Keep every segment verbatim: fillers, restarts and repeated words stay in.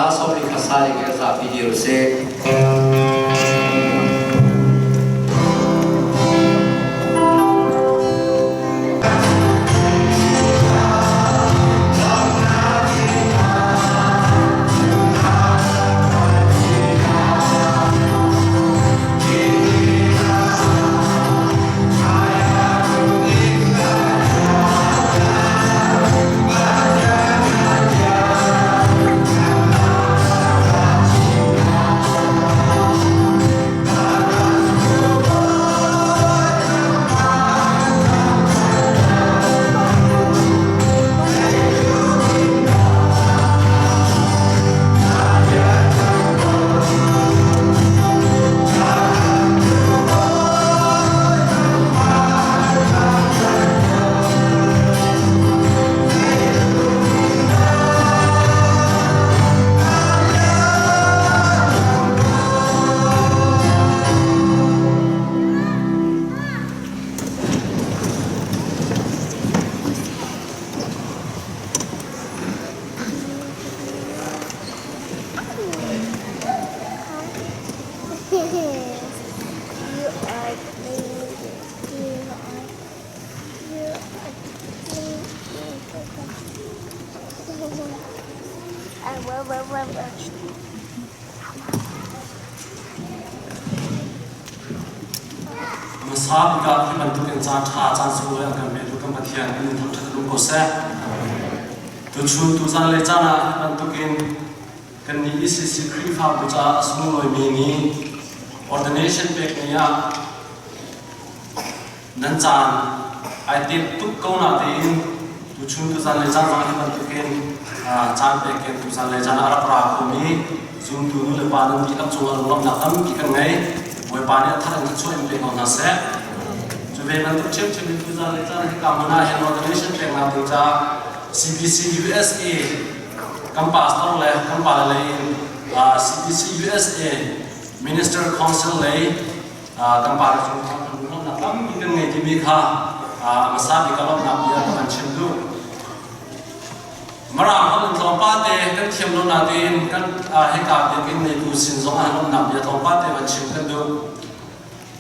Sawmli khat sa le giat zapi dil seh. Masa bik ah hi bantukin caan ṭha, caan sual a kan pe tu kan Pathian min thangṭhat a um ko seh. Tuchun tuzan le caan ah hi bantukin kannih E C C Khrihfabu caah a sunglawimi ni, ordination pek ni ah nan caan aa tep tuk ko nain, tuchun tuzan le caan zong hi bantukin, aa, caan pek in tuzan le caan a rak ra khomi zumtu nu le pa nan dihlak cungah lunglawmhnak tampi kan ngei. Bawipa nih a thar in thluachuah in pe ko hna seh. Cu ve bantuk ṭhiamṭhiam in tuzan le caan hika hmun ah hin ordination peknak ding caah C B C U S A kan pastor le kan pa le lei in, aa, C B C U S A Minister Council lei, aa, kan pa le cung kha kan lunglawmhnak tampi kan ngei timi kha, aa, a hmasa bik ah lawmhnak bia ka van chim duh. Mirang holh in tlawmpal te kan thiam lo nain kan, aa, hika biakinn neitu sin zong ah lawmhnak bia tlawmpal te van chim kan duh.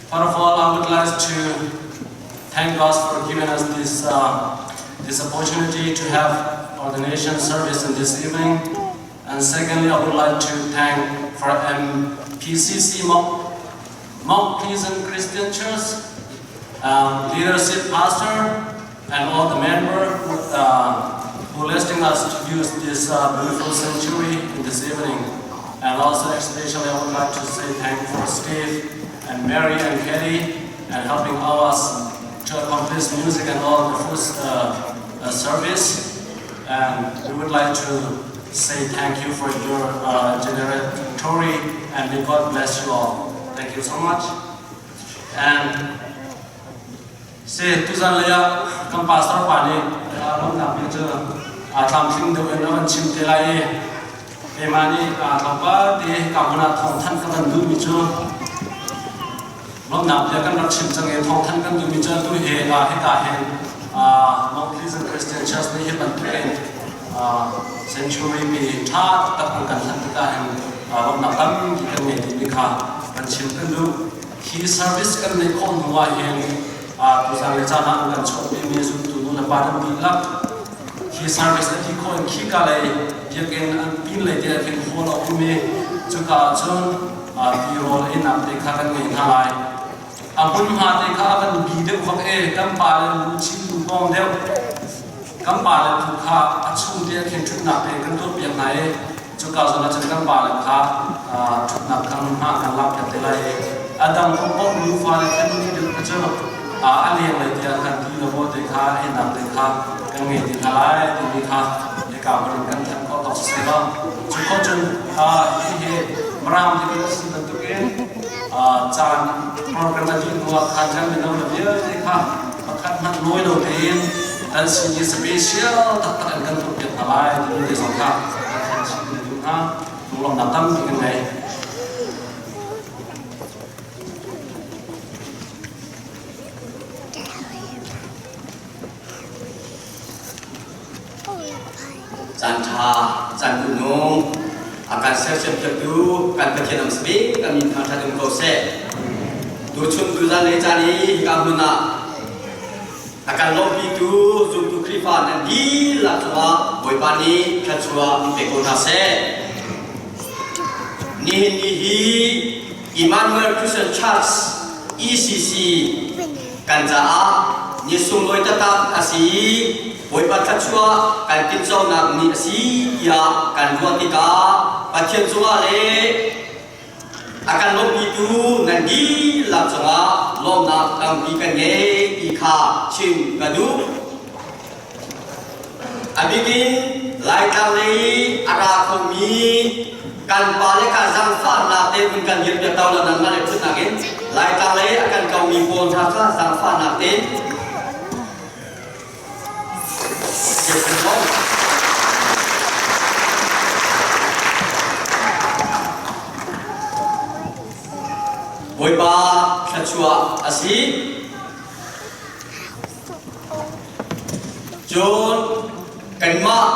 First of all, I would like to thank God for giving us this, uh, this opportunity to have ordination service in this evening. And secondly, I would like to thank for M P C C Mount, Mount Pleasant Christian Church, um, leadership pastor, and all the members, uh, who blessing us to use this, uh, beautiful sanctuary in this evening. And also especially I would like to say thank you for Steve and Mary and Kelly and helping us to accomplish music and all the first, uh, uh, service. And we would like to say thank you for your, uh, generatory, and may God bless you all. Thank you so much. And si, tuzan lei ah kan pastor pa nih, aa, lawmhnak bia cu, aa, tlamtling deuh in a van chim te lai i, keimah nih, aa, tlawmpal te hika hmun ah thawngthanh ka van duhmi cu, lawmhnak bia kan rak chim cang i, thawngthanh kan duhmi cu atu he, aa, hika hin, aa, Mount Pleasant Christian Church nih hi bantukin, aa, sanctuary mi ṭha taktak an kan hlan tikah hin, aa, lawmhnak tampi kan ngei timi kha kan chim kan duh. Hi service kan neih khawh hnu ah hin, aa, tuzan le caan ah an kan chuahpimi zumtu nu le pa nan dihlak hi service a ti khawh in khika lei biakinn an pin lei tiah khin hawl a um i, cuka ahcun, aa, tirawl einak te kha kan ngei hna lai. A hmunhma te kha a kan bi deuh vak i, kan pa le nu chin tu pawng deuh. Kan pa le pu kha a chung te ah khin ṭhutnak te kan tuahpiak hna i, cuka zong ahcun kan pa le kha, aa, ṭhutnak kan hna kan lakpiak te lai i, a dang paoh paoh nu fa le kan nih deuh te cu, aa, a leng lai tiah kan ti lo te kha, einak te kha kan ngei ti hna lai timi kha hika hmun in kan thanh khawh tuk siseh law. Cu khawh cun, aa, hihi Mirang tipi a si bantukin, aa, caan program a dih hnu ah khan kan mino le vialte kha pakhat hmanh nawi lo tein kan sin i special taktak in kan tuahpiak hna lai timi te zong kha kan chim duh hna. Lunglawmhnak tampi kan ngei. Caan ṭha, caan duh nung. A kan sersiam piaktu kan Pathian a masa bik a min thangṭhat um ko seh. Tuchun tuzan le caan i hika hmun ah a kan lawmhpitu zumtu Khrihfa nan dihlak cungah Bawipa nih thluachuah in pe ko hna seh. Nihin ni hi Emmanuel Christian Church, E C C, kan caah ni sunglawi taktak a si i Bawipa thluachuah kan timhconak ni a si tiah kan ruah tikah Pathian cungah le a kan lawmhpitu nan dihlak cungah lawmhnak tampi kan ngei ti kha chim ka duh. A bikin Laitlang lei i a ra khomi kan pa le ka zaangfahnak tein kan dirpiak tawn lo, nanmah le ṭhutnak in Laitlang lei a kan komi pawl hna kha zaangfahnak tein Bawipa thluachuah a si. Cun kanmah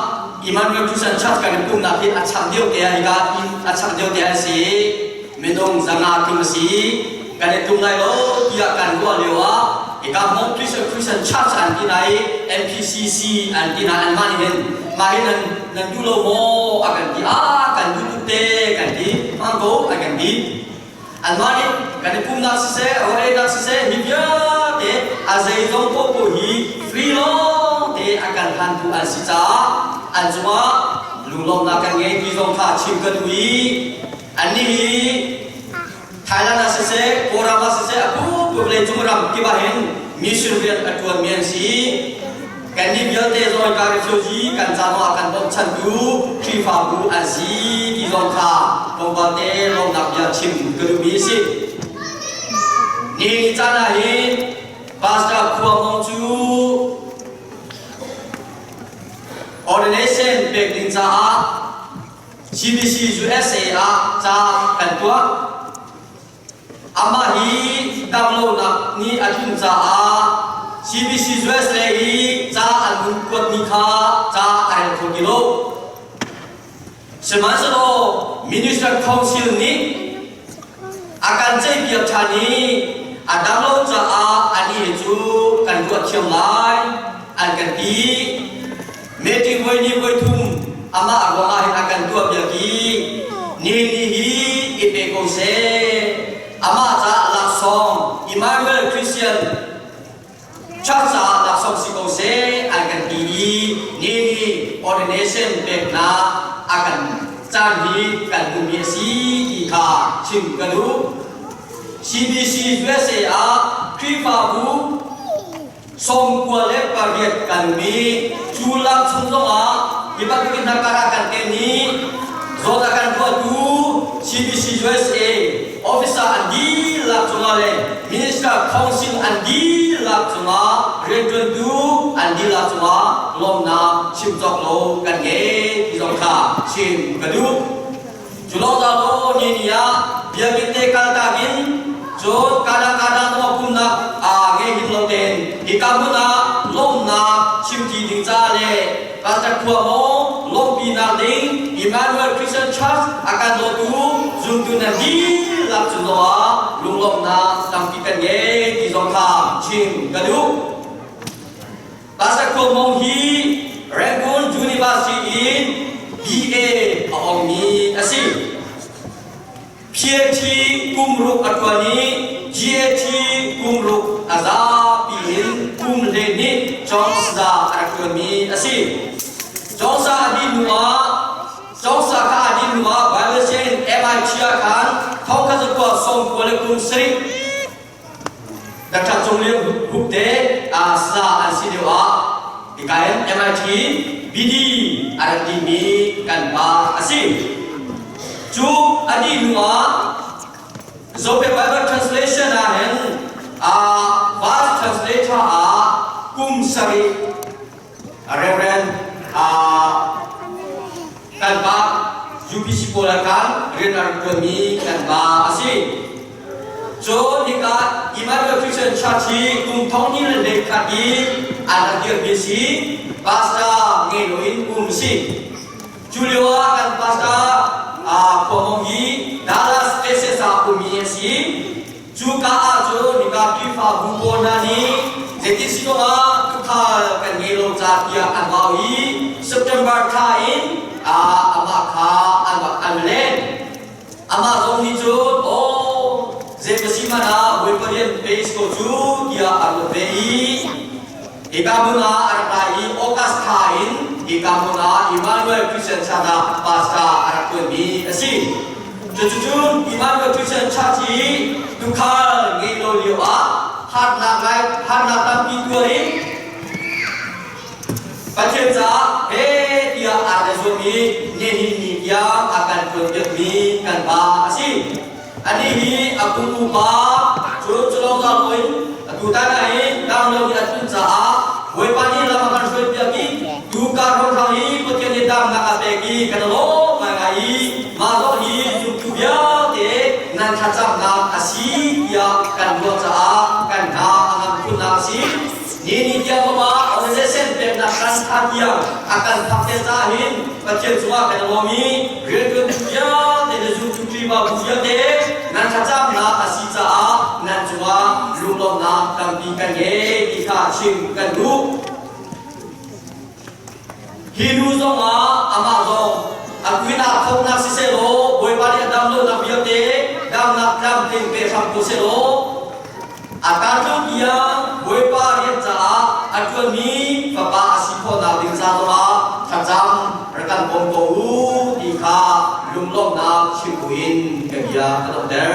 Emmanuel Christian Church kan i pumhnak hi a chak deuh te ah, hika inn a chak deuh te ah a si. Minung zanga tlum a si. Kan i tum lai lo tiah kan ruah lio ah, hika Hmawng Christian, Christian Church an ti hna i M P C C an ti hna, anmah nih hin, mah hi nan, nan duh lo maw? A kan ti, a kan duh tuk te kan ti, hmang ko a kan ti. Anmah nih kan i pumhnak siseh, a ruahnak siseh, hi vialte a zeizong paohpaoh hi free lawngte a kan hlantu an si caah an cungah lunglawmhnak kan ngei ti zong kha chim ka duh i, annih hi Thailand ah siseh, Kawlram ah siseh, a pumpi vawlei cung ram kip ah hin mission rian a ṭuanmi an si. Kannih vialte zong hika refugee kan caan ah kan bawmhchantu Khrihfabu an si ti zong kha tlawmpal te lawmhnak bia chim ka duhmi a si. Nihin ni caan ah hin Pastor Khua Mawng cu ordination pek ding caah C B C U S A ah ca kan tuah. Amah hi damlonak ni a tlung caah C B C U S A i ca an vun kuatmi kha ca a rel kho ti lo. Sihmanhsehlaw Minister Council nih a kan ceihpiak ṭhan i a dang lo caah anih hi cu kan ruah thiam lai an kan ti. Meeting voi hnih voi thum amah ruangah hin a kan tuahpiak i nihin ni hi i pe ko seh. Amah caah laksawng, Emmanuel Christian Church caah laksawng si ko seh an kan ti i nihin ni ordination peknak a kan caan hi kan hmuhmi a si ti kha chim ka duh. C B C U S A ah Khrihfabu sawmkua le pariat kan um i, cu lak chung zongah hi bantukin hnakar ah kan ten i, zawt a kan tuahtu C B C U S A officer an dihlak cungah le Minister Council an dihlak cungah rianṭuantu an dihlak cungah lawmhnak chim cawk lo kan ngei ti zong kha chim ka duh. Cu lawng zong lo ni ni ah biakinn te kaltak in cun kada kada zong a pumhnak aa ngei hin lo tein hika hmun ah lawmhnak chim ti ding caah le Pastor Khua Mawng lawmhpinak ding Emmanuel Christian Church a kan dawtu zumtu nan dihlak cu zong ah lunglawmhnak tampi kan ngei ti zong kha chim ka duh. Pastor Khua Mawng hi Rangoon University in B A a ongmi a si. P H D kum ruk a ṭuan i G A T kum ruk a zapi in kum hleihnih cawngsa a rak ṭuanmi a si. Cawngsa a dih hnu ah, cawngsa kha a dih hnu ah Bible sianginn M I T ah khan thongkhat zakua sawmkua le kum sarih Doctor Cung Lian Hup te, aa, sa an si lio ah, hika in M I T B D a rak dihmi kan pa a si. Cu a dih hnu ah, Zophei Bible Translation ah hin, aa, Vice Translator ah kum sarih Reverend, aa, kan pa, U P C pawl ah khan rian a rak ṭuanmi kan pa a si. Cun hika Emmanuel Christian Church hi kum thonghnih le hleikhat i an rak dirmi a si, pastor ngei loin um a si. Cu lio ah kan pastor, A, khuamong hi Dallas, Texas ah um mi a si. Cuka ah cun hika Khrihfabu pawl hna nih zeiti si zongah tuukhal kan ngei lo ca tiah an vau i September thla in, aa, amah kha an va, an va len. Amah zong nih cun, aw, zei ka si hmanh ah Bawipa rian pei si ko cu tiah an va pe i, hika hmun ah a rak ra i August thla in hika hmun ah Emmanuel Christian Church ah pastor a rak ṭuanmi a si. Cucu cun Emmanuel Christian Church hi tuukhal ngei lo lio ah harnak lai, harnak tampi tuar in Pathian caah he tiah aa zuam i nihin ni tiang a kan ṭuanpiakmi kan pa a si. Anih hi a kum upa, cun cu lawng zau in atu tan ah hin dam lo in a tlun caah Bawipa nih lam a kan hruaipiak i, tu kar hrawnghrang hi Pathian nih damnak a pek i kan lawm ngaingai i, mah zong hi zumtu vialte nan thlacamnak a si tiah kan ruah caah kan hna a ngamh khunnak a si. Nihin ni tiang zongah organization peknak kan ṭha tiang a kan phakter caah hin Pathian cungah kan lawm i, rianṭuantu vialte le zumtu Khrihfabu vialte nan thlacamnak a si caah nan cungah lunglawmhnak tampi kan ngei ti kha chim kan duh. Hi nu zongah amah zong a tuinak thoknak siseh law, Bawipa nih a dam lonak vialte damnak tlamtling pe hram ko seh law, a tar tluk tiang Bawipa rian caah a ṭuanmi fapa a si khawhnak ding ca zongah thlacam rak kan pom ko u ti kha lunglawmhnak chim buin ka bia ka donghter.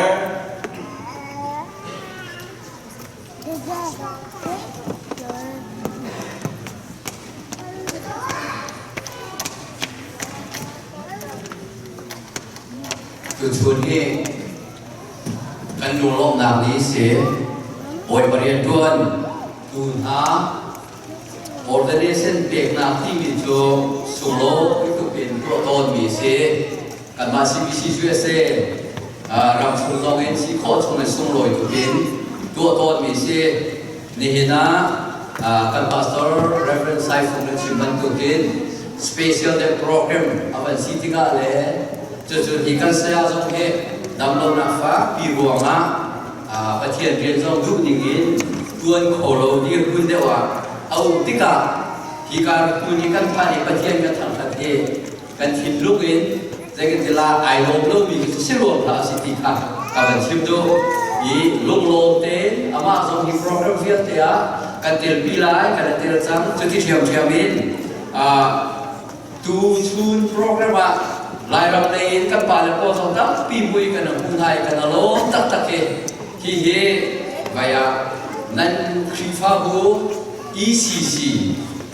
Tuchun hi kan lunglawmhnak ni si. Bawipa rianṭuan tu hna ordination peknak timi cu sunglawi tuk in tuah tawnmi si. Kanmah C B C U S A, aa, ram chung zong in si khawh chung in sunglawi tuk in tuah tawnmi si. Nihin ah, aa, kan pastor Reverend Sai Fung na chim bantuk in special day program a van si tikah le cucu hi kan saya zong he damlonak fakpi ruangah, aa, Pathian rian zong duh ning in tuan kho lo dirhmun deuh ah a um tikah hi ka hmun hi kan phan i Pathian kan thangṭhat hi kan thinlung in, zeikan ti lai, aa lawm lomi cu si lawm hlah a si ti kha ka van chim duh i, lunglawm tein amah zong hi program vialte ah kan telpi lai, kan tel cang. Cuti ṭhiamṭhiam in, aa, tu chun program ah Lairam lei in kan pa le pawl zong tampi hmuh i kan hmu hna i kan lawm taktak hi. Hihi vai ah nan Khrihfabu E C C,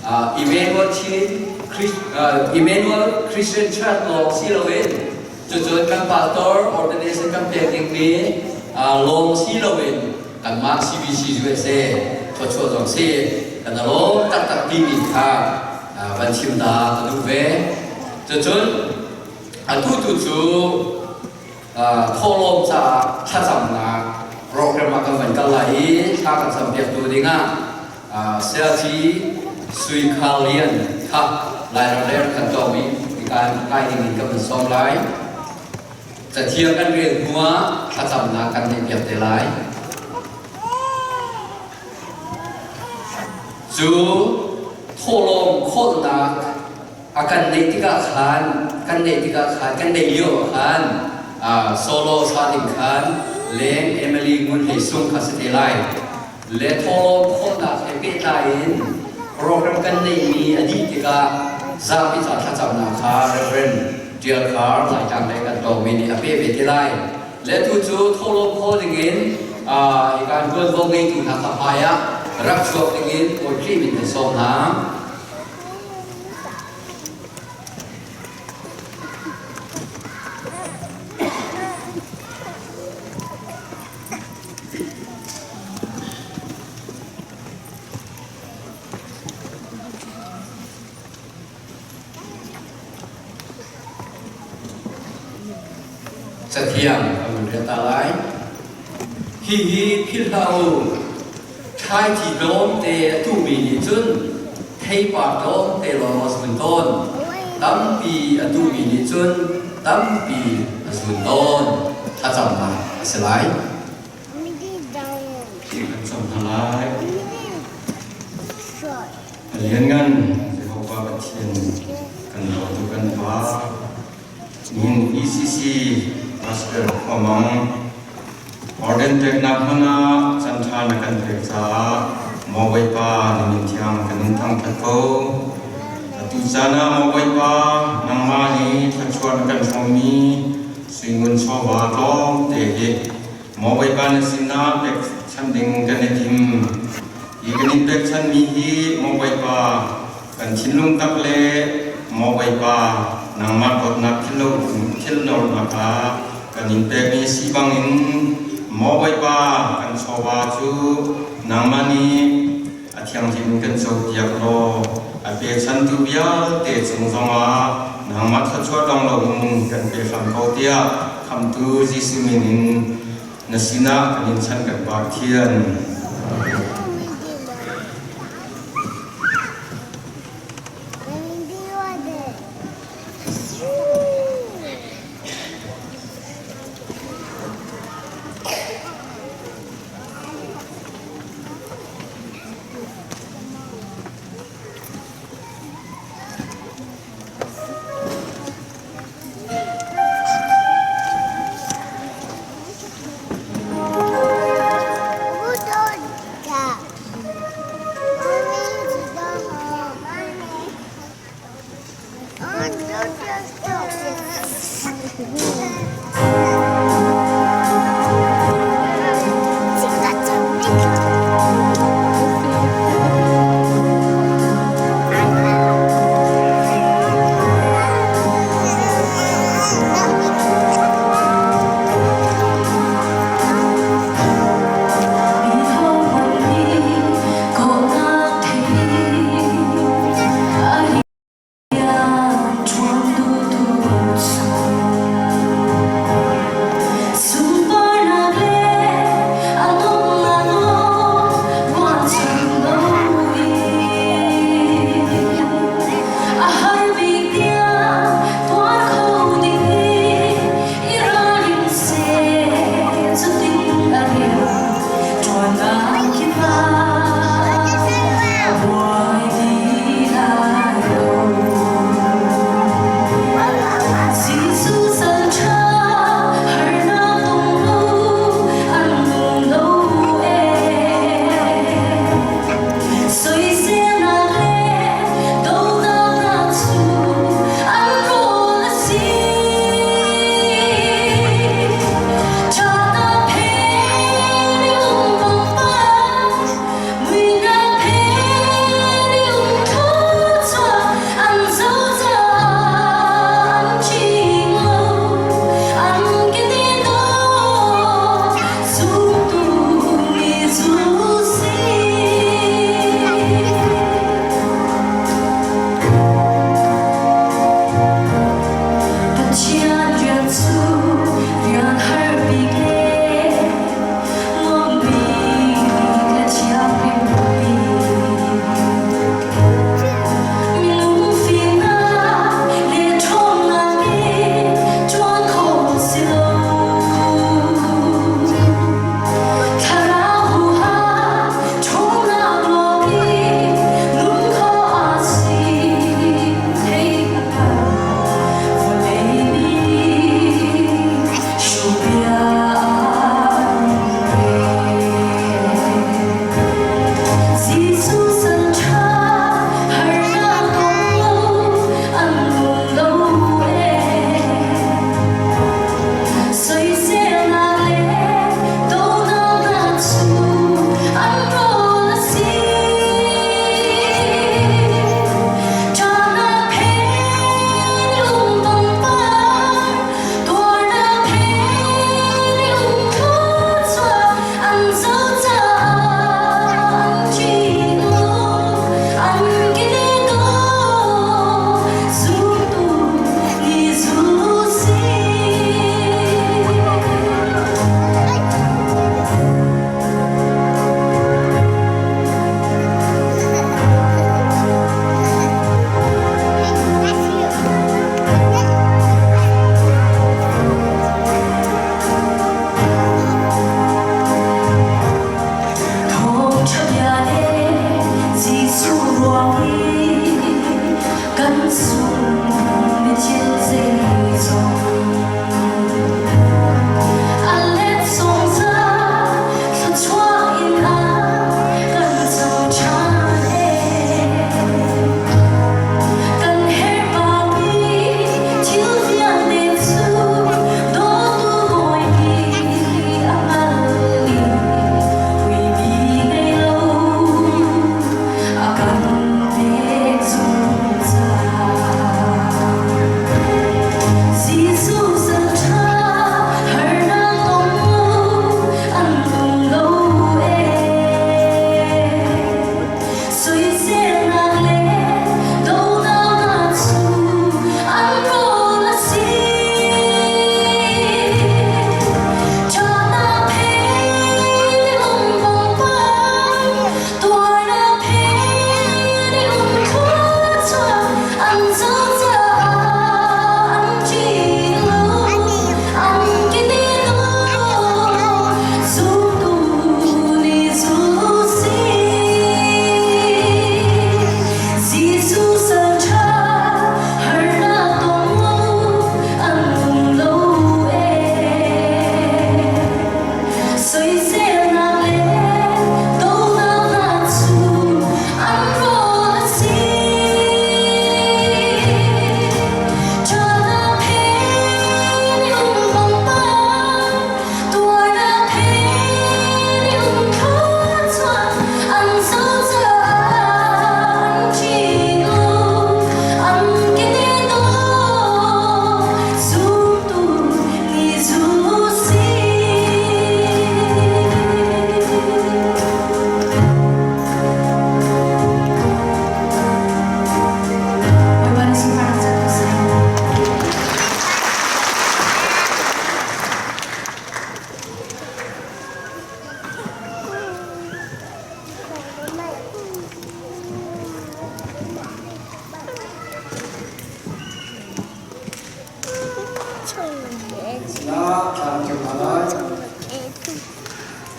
aa, Emmanuel Chin, Chris-, aa, Emmanuel Christian Church lawng si loin, cucun kan pastor ordination kan pek dingmi, aa, lawng si loin, kanmah C B C U S A thluachuah zong si, kan lawm taktak timi kha, aa, van chim ta ka duh ve. Cucun, atu tu cu, aa, thawhlawm caah thlacamnak program ah kan van kal lai i, thla kan campiaktu dingah, aa, Siaci Sui Khal Lian kha Lairam lei kan tawng i, i kai, kai ding in kan van sawm lai. Cathiang kan rel hnuah thlacamnak kan neihpiak te lai. Cu thawhlawm kholhnak a kan neih tikah khan, kan neih tikah khan, kan neih lio ah khan, aa, solo sa ding khan Leng Emily Ngun Hei Sung kha si te lai. Le thawhlawm kholhnak he pehtlai in program kan neihmi a dih tikah zapi ca thlacamnak kha Reverend Tial Khar Laitlang le kan tawngmi nih a peh ve te lai. Le tu cu thawhlawm khawl dingin, aa, hi kan ṭuanvo ngeitu hna kha hmaiah rak chuak dingin Paul Klim in kan sawm hna. Cathiang a vun riat ta lai. Hihi philh hlah u. Thlaici tlawmte a tuhmi nih cun theipa tlawmte lawng a si tawn. Tampi a tuhmi nih cun tampi a zun tawn a camna a si lai. Kan cam hna lai. A lianngan Jehovah Pathian kan dawtu kan Pa, nihin E C C Pastor khuamang ordain peknak hmun ah can ṭha na kan pek caah maw Bawipa, na min thiang kan in thangṭhat ko. Atu caan ah maw Bawipa, nangmah nih thluachuah na kan hrawmmi sui ngun chawva tlawmte hi maw Bawipa, na sinah pekchanh ding kan i tim. Hi kan in pekchanhmi hi maw Bawipa, kan thinlung tak le maw Bawipa, nangmah dawtnak thil lo, thil nolnak ah kan in pekmi a si bangin maw Bawipa, kan chawva cu nangmah nih a thianghlim kan copiak law, a pekchanhtu vialte cung zongah nangmah thluachuah dong loin kan pe hram ko, tiah Khamhtu Jesuh min in na sinah kan in chanh kan Pathian.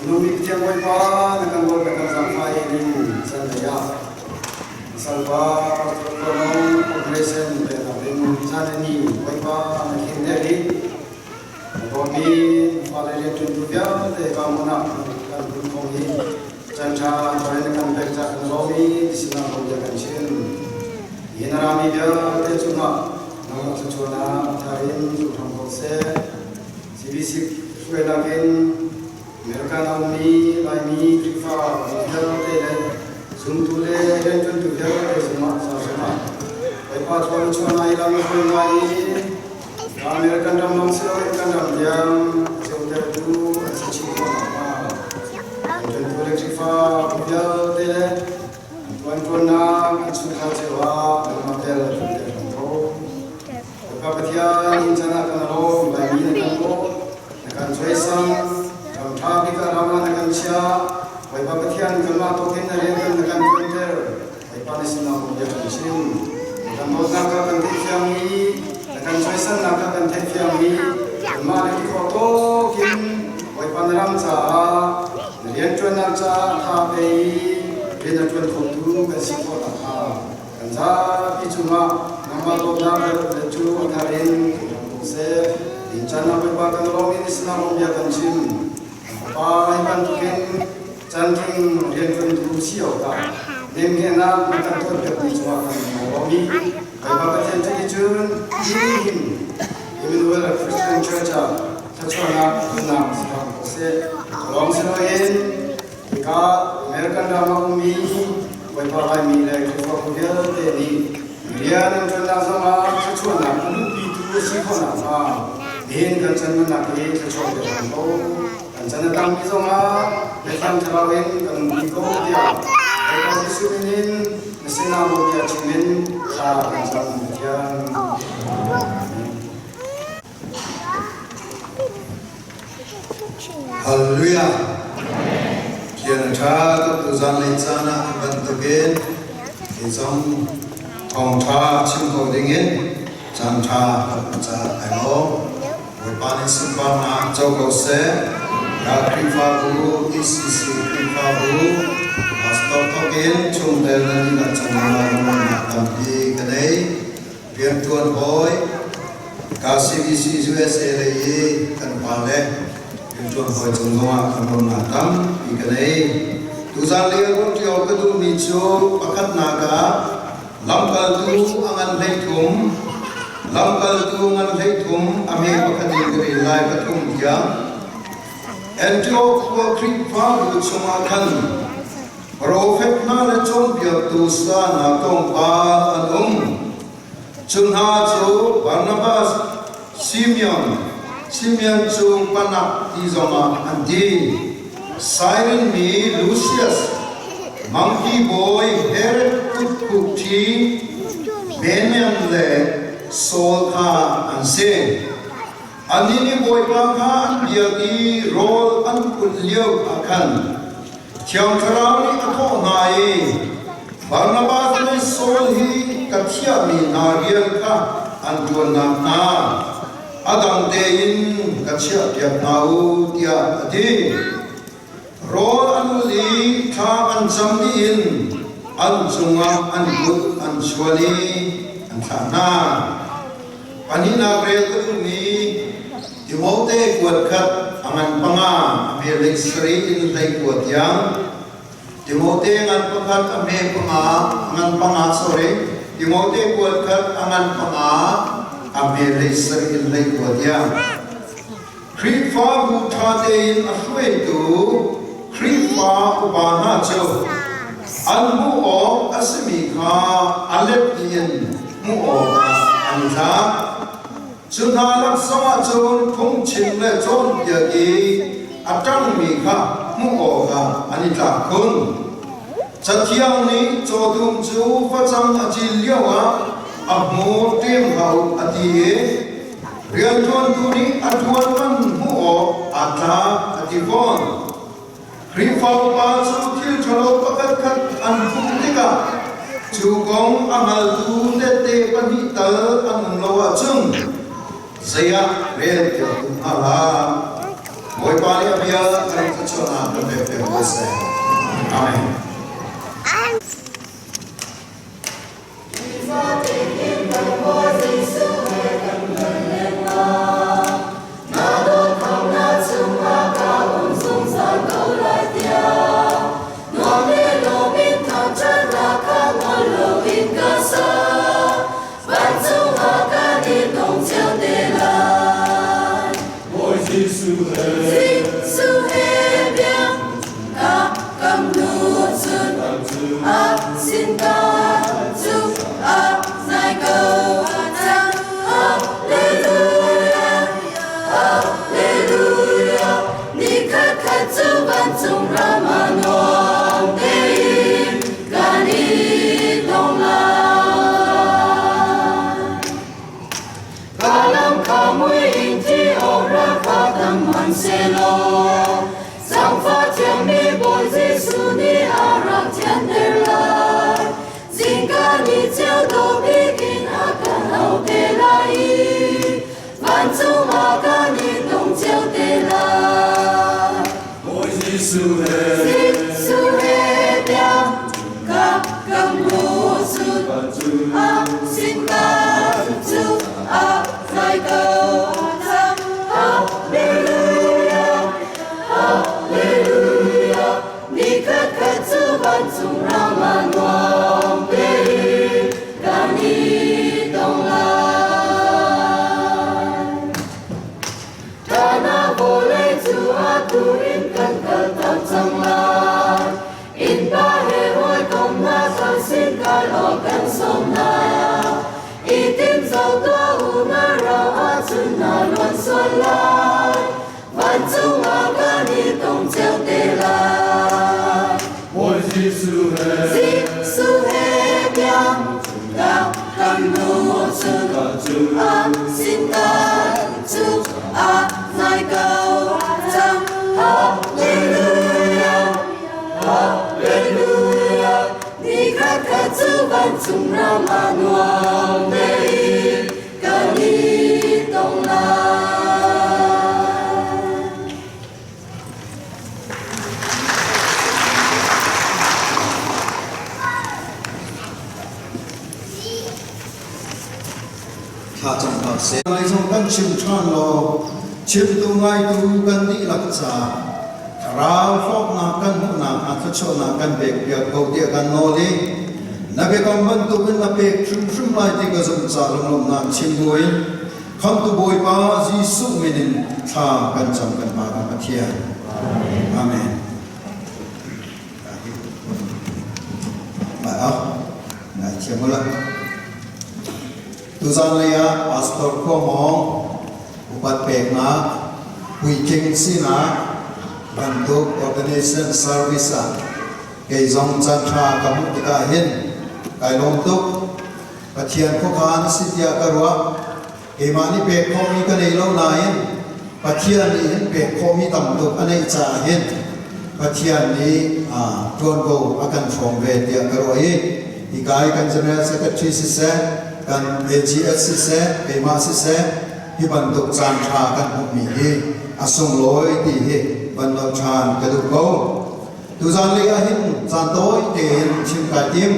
Numi Pathian Bawipa, na kan bawl na kan zaangfai ding chan lei a, Salva Pastor Kuanong operation ve na ding chan ni Bawipa na khin ding hi. Bawmi fale le tun tu vialte ka muna kan kun kong hi. Chan tha tore na kan pek cak na bawmi ti sina bawm dia kan chin. Hi na rami vialte cungah nangmah thluachuahna tharin zung thang ko se. C B C hruainak in American a ummi Laimi Khrihfa vialte le zumtu le rianṭuantu vialte zumah sa zumah Bawipa thluachuahna i lam i hruai ngai i, American ram lawng si lo, American ram tiang zeutertu an si chin ko hna. Rianṭuantu le Khrihfa vialte le an ṭuanṭuannak an chungkhar cio ah nangmah bel a ṭuanter hram ko. Bawipa Pathian, in chan ah kan lawm, Laimi na kan lawm, na kan cuaisan, ram ṭha bik ah ram ah na kan chiah. Bawipa Pathian, kanmah tawkin na rian kan na kan ṭuanter. Bawipa na sinah bawm bia kan chim. Na kan dawtnak ah kan theihfiang i, na kan cuaisannak ah kan theihfiang i, kanmah na kikhawh tawkin Bawipa na ram caah na rianṭuannak caah tha pe i, rian a ṭuan khotu kan si khawh nakhnga kan zapi cungah nangmah dawtnak le cu a thar in kan hram ko seh. Nihin chan ah Bawipa kan lawm i na sinah bawm bia kan chim. Kan fapa hi bantukin chan thing rianṭuantu si awkah nemhngenak na kan tuanpiakmi cungah kan lawm i, Bawipa Pathian cu hi cun nihin Emmanuel Christian Church ah thluachuahnak tunnak si hram ko seh. Ka lawm si loin, hika American ram a ummi Bawipa Laimi le Khrihfabu vialte nih rian an ṭuannak zongah thluachuahnak a hmuhpitu a si khawh nakhnga nihin kan chan mannak hi thluachuah bia hram ko. Kan chan a tampi zongah na Thiang Thlarau in kan umpi ko tiah Bawipa Jesuh min in na sinah bawm bia chim in thla kan cam Pathian. Hallelujah. Thian a ṭha tuk tuzan lei caan ah bantukin hi zong thawngṭha chim ko dingin caan ṭha kan caah ai maw? Bawipa nih sunparnak co ko seh. Ka Khrihfabu, E C C Khrihfabu, pastor thokin chungtel nan inn ah cun tampi ka nei. Rianṭuan hawi, ka C B C U S A lei i kan pa le rianṭuan hawi cung zongah kan lawmhnak tampi ka nei. Tuzan lei a run ṭial ka duhmi cu pakhatnak ah lamkaltu a ngan hleithum, lamkaltu a ngan hleithum a hme pakhat in ka rel lai pathum tiang Antioch khua Khrihfabu chungah khan profet hna le cawnpiaktu sana tlawmpal an um. Cu hna cu Barnabas, Simeon, Simeon cu Panak ti zongah an ti, Cyrene mi Lucius, Mangki bawi Herod kutkhukṭhi Manaen le Saul kha an si. Annih nih Bawipa kha an biak i rawl an put lio ah khan Thiang Thlarau nih a thawh hna i, Barnabas le Saul hi ka thiahmi hna rian kha an ṭuan nakhnga a dang tein ka chiahpiak hna u, tiah a ti. Rawl an ulh i thla an cam dih in an cungah an kut an chuan i an thlah hna. Pahnihnak rel ka duhmi Timote kuat khat a ngan panga a hme hleisarih in hleikua tiang. Timote ngan pakhat a hme panga, ngan panga, sorry. Timote kuat khat a ngan panga a hme hleisarih in hleikua tiang. Khrihfabu ṭha tein a hruaitu Khrihfa upa hna cu an hmuh awk a simi kha a let in hmuh awkah an i tla. Cu hna laksawng ahcun phungchim le cawnpiak i a ṭangmi kha hmuh awkah an i tlak khun. Cathiang nih Cawtum cu facang a cil lio ah a hmur ṭem hlah u a ti i rianṭuantu nih a ṭuan man hmuh awk aa tlak a ti fawn. Khrihfa upa cu thil ṭhalo pakhatkhat an hmuh tikah cu kong a hngaltu tehte pahnih tal an um lo ahcun Saya rel kyo tum hala. Bawipa nih a bia kan thluachuahnak kan pek pek ko seh. Amen. Jesuh he biang, ka kam nu chun, a sin ka chu, a nai ko a chang. Hallelujah, hallelujah. Ni khat khat chu vancung ram a nuam te in kan i tong lai. Kalam khamui in thi awk rak kha tam hman sehlaw, Zangfah thiang mi Bawi Jesuh nih a rak thianter lai. Zingka ni cio dawh bik in a kan hau te lai i, vancung ah kan i tong cio te lai. Bawi Jesuh he, Jesuh he tiang, ka kam nu chun, a sin ka chu, a nai ko a chang. Hallelujah, hallelujah. Ni khat khat chu vancung ram a nuam te in kan i tong lai. Tana vawlei cu atu in kan kal tak cang lai. Innpa he hawikomhnak kan sin kal awk kan sawm lai. I tim zo tuah u, na rau ahcun na luan sual lai. Vancung ah kan i tong cio te lai. Bawi Jesuh he, Jesuh he tiang, ka kam nu chun, a sin ka chu, a nai ko a chang. Hallelujah, hallelujah. Ni khat khat cu vancung ram a nuam te in kan i tong lai. Thlacam hna seh. Nai zong kan chim ṭhan lo, chimtu ngaitu kan dihlak caah thlarau hlawknak kan hmuhnak ah thluachuahnak kan pekpiak ko tiah kan nawl i, na biakam bantukin na pek hrimhrim lai ti ka zumh caah lunglawmhnak chim buin, Khamhtu Bawipa Jesuh min in thla kan cam kan Pa kan Pathian. Amen. Ngai ah, ngai thiam u la. Tuzan lei ah Pastor Khua Mawng upat peknak, puitling sinak bantuk ordination service ah kei zong caan ṭha ka hmuh tikah hin kai lawm tuk. Pathian khuakhan a si tiah ka ruah. Keimah nih pek khawhmi ka nei lo nain Pathian nih hin pek khawhmi tam tuk a neih caah hin Pathian nih, aa, ṭuanvo a kan hrawm ve tiah ka ruah i, hi kai kan General Secretary siseh, kan A G S siseh, keimah siseh, hi bantuk caan ṭha kan hmuhmi hi a sunglawi ti hi van nolh ṭhan ka duh ko. Tuzan lei ah hin caan tawi tein chim kai tim.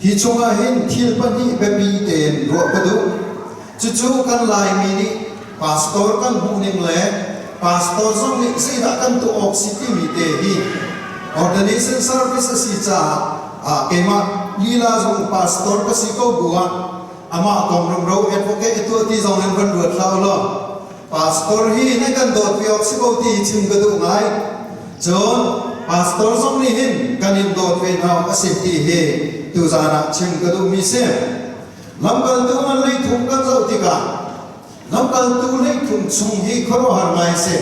Hi chungah hin thil pahnih biapi tein ruah ka duh. Cucu kan Laimi nih pastor kan hmuh ning le pastor zong nih zeidah kan tuah awk si timi te hi ordination service a si caah, aa, keimah lila zong pastor ka si ko bu ah amah kong rumro advocate a tuah ti zong nan van ruat hlah u law. Pastor hi nan kan dawt ve awk si ko ti chim ka duh ngai. Cun pastor zong nih hin kan in dawt ve hna awk a si ti hi tuzan ah chim ka duhmi si. Lamkaltu ngan leithum kan zoh tikah lamkaltu leithum chung hi khuaruahhar ngai a si.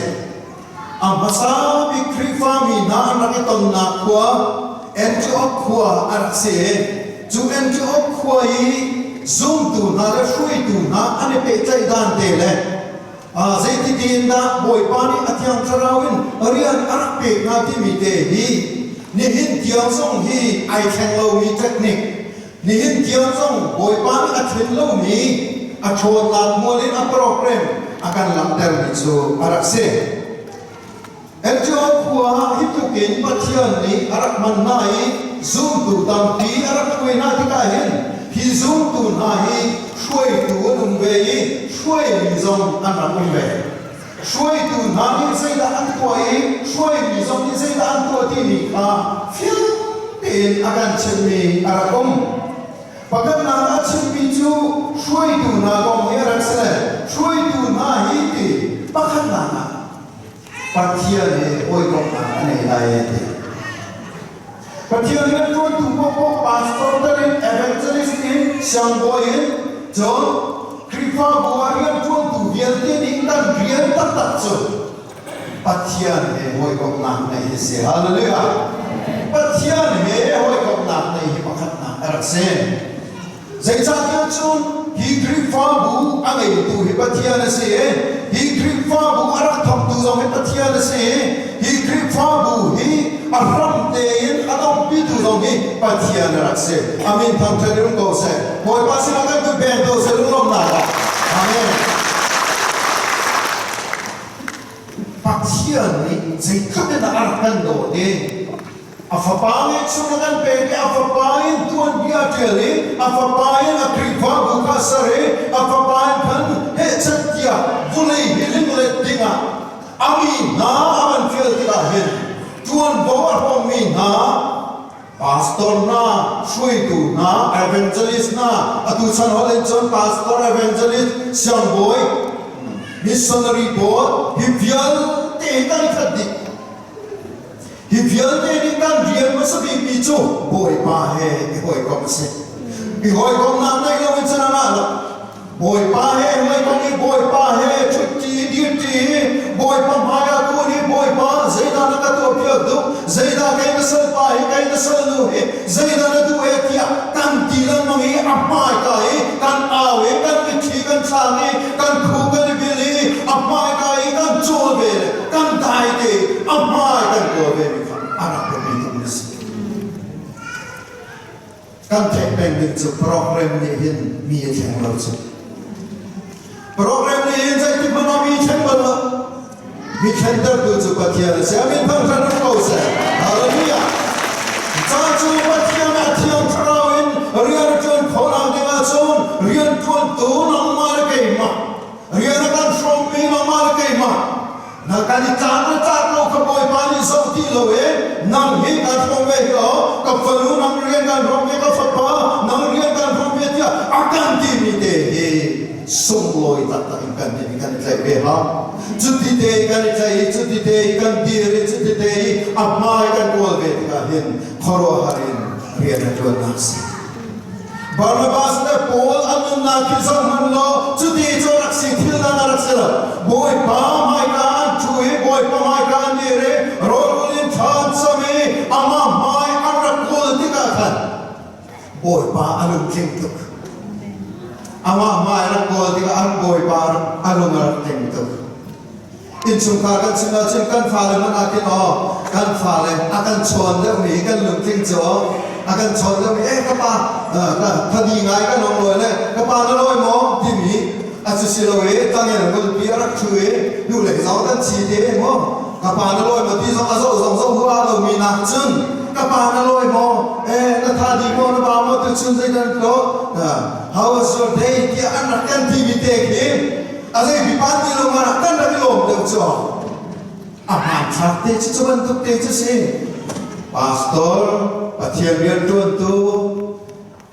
A hmasa bik Khrihfami hna an rak i tonnak khua Antioch khua a rak si i cu Antioch khua i zumtu hna le hruitu hna an i pehtlaih dan te le, aa, zeitihte in dah Bawipa nih a Thiang Thlarau in rian a rak pek hna timi te hi nihin tiang zong hi aa thleng lomi technique, nihin tiang zong Bawipa nih a thleng lomi a ṭhawnnak mualin a program a kan langhter mi cu a rak si. Antioch khua ah hi tlukin Pathian nih a rak hmanhna i zumtu tampi a rak hruai hna tikah hin hi zumtu hna hi hruaitu an um ve i hruaimi zong an rak um ve. Hruaitu hna nih zeidah an tuah i hruaimi zong nih zeidah an tuah timi kha fiang tein a kan chimmi a rak um. Pakhatnak ah a chimmi cu hruaitu hna kong hi a rak si le hruaitu hna hi ti pakhatnak ah Pathian he hawikomhnak a nei lai ti. Pathian rianṭuantu pawpaw pastor ter in evangelist in siangbawi in cun Khrihfabu ah rianṭuantu vialte nih kan rian taktak cu Pathian he hawikomhnak nei hi si. Hallelujah! Pathian he hawikomhnak nei hi pakhatnak a rak si. Zeicahtiah cun hi Khrihfabu a ngeitu hi Pathian a si. Hi Khrihfabu a rak thawktu zong hi Pathian a si. Hi Khrihfabu hi a hram tein a dongpitu zong hi Pathian a rak si. A min thangṭhat in um ko seh. Bawipa sinah kan kut beng ko seh lunglawmhnak ah. Amen. Pathian nih zeitluk in a rak kan dawt i a fapa ngeihchun a kan pek i a fapa in tuanbia a ṭial i a fapa in a Khrihfabu kha a ser i a fapa in khan heh chan tiah vulei hi linglet dingah a mi hna a van fial tikah hin ṭuanvo a hrawmmi hna, pastor hna, hruaitu hna, evangelist hna, atu chan holh in cun pastor, evangelist, siangbawi, missionary board, hi vialte kan i khat dih. Hi vialte nih kan rian hmasa bikmi cu Bawipa he i hawikom a si. I hawikomhnak neih loin cun a ngah lo. Bawipa he hmai kong i Bawipa he ṭhutṭi, dirṭi hi Bawipa hmaiah kun hi Bawipa, zeidah na ka tuah piak duh, zeidah kei na salpa hi, kei na salnu hi, zeidah na duh he tiah kan ti lengmang i a hmaika i kan au i kan mitthli kan thlang i kan khuk kan i bil i a hmaika i kan cawl ve le kan dai te i a hmai kan kawl ve mi kha a rak pemi tuk na si. Kan theih peng ding cu program nih hin mi a thleng lo cu. Program nih hin zeiti hmanh ah mi thleng bal lo. Mi thlentertu cu Pathian a si. A min thangṭhat ko seh. Hallelujah. Caan cu Pathian a thiang thlarau in rian a ṭuan khawhnak dingah cun rianṭuantu nangmah le keimah, rian a kan hrawmmi nangmah le keimah, na kan i tlak le tlak lo kha Bawipa nih zoh ti lo i nang hi kan hrawm ve hi law, ka fanu nang rian kan hrawm ve, ka fapa nang rian kan hrawm ve tiah a kan timi te hi sunglawi taktak in kan hin kan i tlaih ve hna. Cuti te i kan i tlaih i, cuti te i kan dir i, cuti te i a hmai kan kawl ve tikah hin khuaruahhar in rian a ṭuannak a si. Barnabas le Paul an nunnak khi zoh hmanh law, cuti cu a rak si, thil dang a rak si lo. Bawipa hmaika an ṭhu i, Bawipa hmaika an dir i, rawl in ṭha an cam i, amah hmai an rak kawl tikah khan Bawipa a lungtling tuk. Amah hmai a rak kawl tikah an Bawipa a lung a rak tling tuk. Innchungkhar kan chim ahcun kan fale hmanh ah khin aw, kan fale a kan chawn deuhmi hi kan lungtling cu aw, a kan chawn deuhmi, eh, ka pa, ah, ka, thadi ngai kan awng lawi le, ka pa na lawi maw? Timi a cu si lo i, tangel ngulpi a rak ṭhu i, hnu le zau kan chi te maw? Ka pa na lawi maw? Ti zong a zoh zong zoh hua lomi nak cun, ka pa na lawi maw? Eh, na thadi maw? Na pa maw? Ti cun zei kan tlawh? Ah, how was your day? Tiah an rak kan timi te khi, a zeipi pan ti lo ngan ah kan rak i lawm deuh cu. A hmanthlak te cu cu bantuk te cu si. Pastor, Pathian rianṭuantu,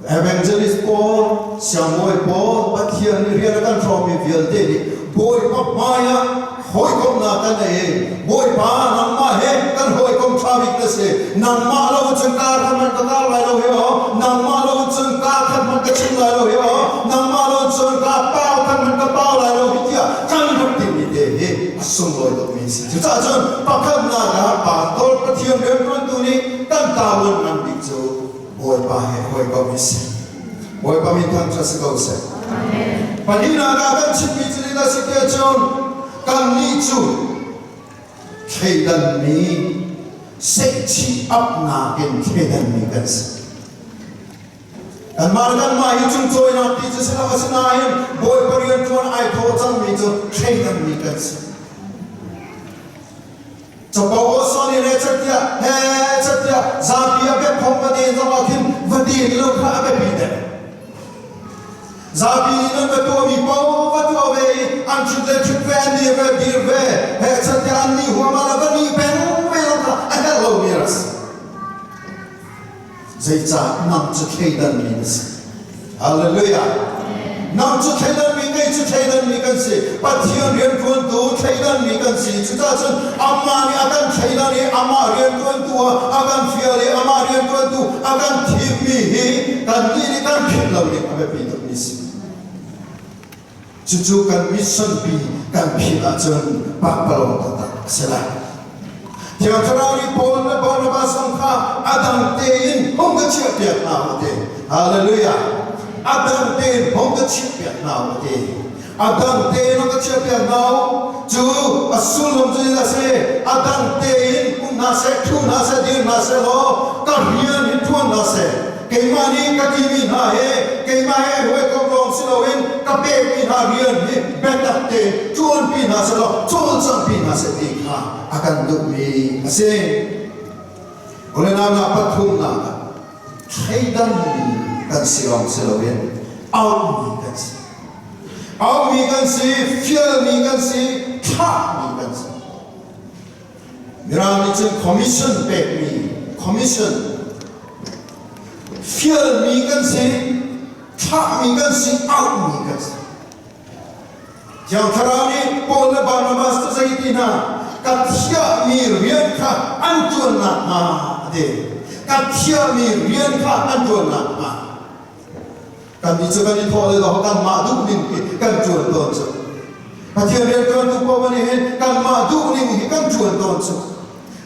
evangelist pawl, siangbawi pawl, Pathian nih rian a kan hrawmmi vialte nih Bawipa hmaiah hawikomhnak kan nei i, Bawipa, nangmah he kan hawikom ṭha bik na si. Nangmah lo cun kaa khat hmanh ka kau lai lo hi aw. Nangmah lo cun kaa khat hmanh ka chim lai lo hi aw. Nangmah lo cun kaa pau khat hmanh ka pau lai lo hi tiah kan rak timi te hi a sunglawi dawhmi a si. Cucaah cun pakhatnak ah pastor, Pathian rianṭuantu nih kan tavuan ngan bik cu Bawipa he hawikom hi si. Bawipa min thangṭhat si ko seh. Pahnihnak ah kan chimmi cu zeidah si ti ahcun kannih cu thleidanmi, seihchih apnak in thleidanmi kan si. Kanmah le kanmah hi chung cawina ti cu si lo, asinain Bawipa rianṭuan aa thawh cangmi cu thleidanmi kan si. Capo aw sawn in he chatiah, he chatiah, zapi a bek khawng va din zong ah khin va din lo kha a biapi deuh. Zapi nih nan va tuahmi paoh va tuah ve i an ṭhut le ṭhut ve, an dir ve dir ve, he chatiah an nih huam ah le va nih peng ve lo kha a herh lomi a rak si. Zeicah? Nang cu thleidanmi na si. Hallelujah. Nang cu thleidanmi, kei cu thleidanmi kan si. Pathian rianṭuantu thleidanmi kan si. Cucaah cun amah nih a kan thleidan i amah rianṭuantu ah a kan fial i amah rianṭuantu a kan thimmi hi kannih nih kan philh lo ding a biapi tukmi si. Cucu kan mission pi kan philh ahcun pakpalawng taktak a si lai. Thiang Thlarau nih Paul le Barnabas zong kha a dang tein hong ka chiahpiak hna u a ti. Hallelujah. A dang tein hong ka chiahpiak hna u a ti. A dang tein hong ka chiahpiak hna u. Cu a sullam cu a si. A dang tein um hna seh, ṭhu hna seh, dir hna seh law, ka rian hi ṭuan hna seh. Keimah nih ka timi hna he, keimah he a hawikom lawng si loin ka pekmi hna rian hi biatak tein ṭuanpi hna seh law, cawlcanghpi hna seh ti kha a kan duhmi a si. U le nau, pathumnak ah thleidanmi kan si lawng si loin auhmi kan si. Auhmi kan si, fialmi kan si, thlahmi kan si. Mirang nih cun commission pekmi, commission, fialmi kan si, thlahmi kan si, auhmi kan si. Thiang Thlarau nih Paul le Barnabas cu zei ti hna? Ka thiahmi rian kha an ṭuan nakhnga, a ti. Ka thiahmi rian kha an ṭuan nakhnga. Kannih cu kan i thawh le law, kanmah duhning hi kan ṭuan tawn cu. Pathian rianṭuantu paoh nih hin kanmah duhning hi kan ṭuan tawn cu.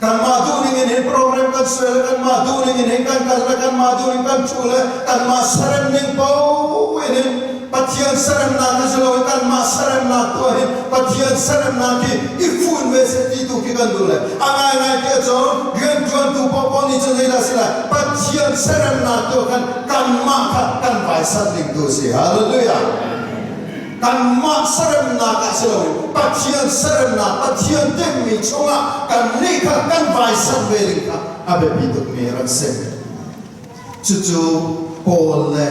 Kanmah duhning in hin program kan suai le, kanmah duhning in hin kan kal le, kanmah duhning kan ṭhu le, kanmah serem ning paoh in hin Pathian seremnak hi si loin kanmah seremnak tu ah hin Pathian seremnak hi i fun ve seh ti tu khi kan duh le. A ngaingai ti ahcun rianṭuantu paohpaoh nih cun zeidah si lai? Pathian seremnak tu ah khan kanmah kha kan vaisan ding tu a si. Hallelujah! Kanmah seremnak ah si loin Pathian seremnak, Pathian timhmi chungah kannih kha kan vaisan ve ding kha a biapi tukmi a rak si. Cucu Paul le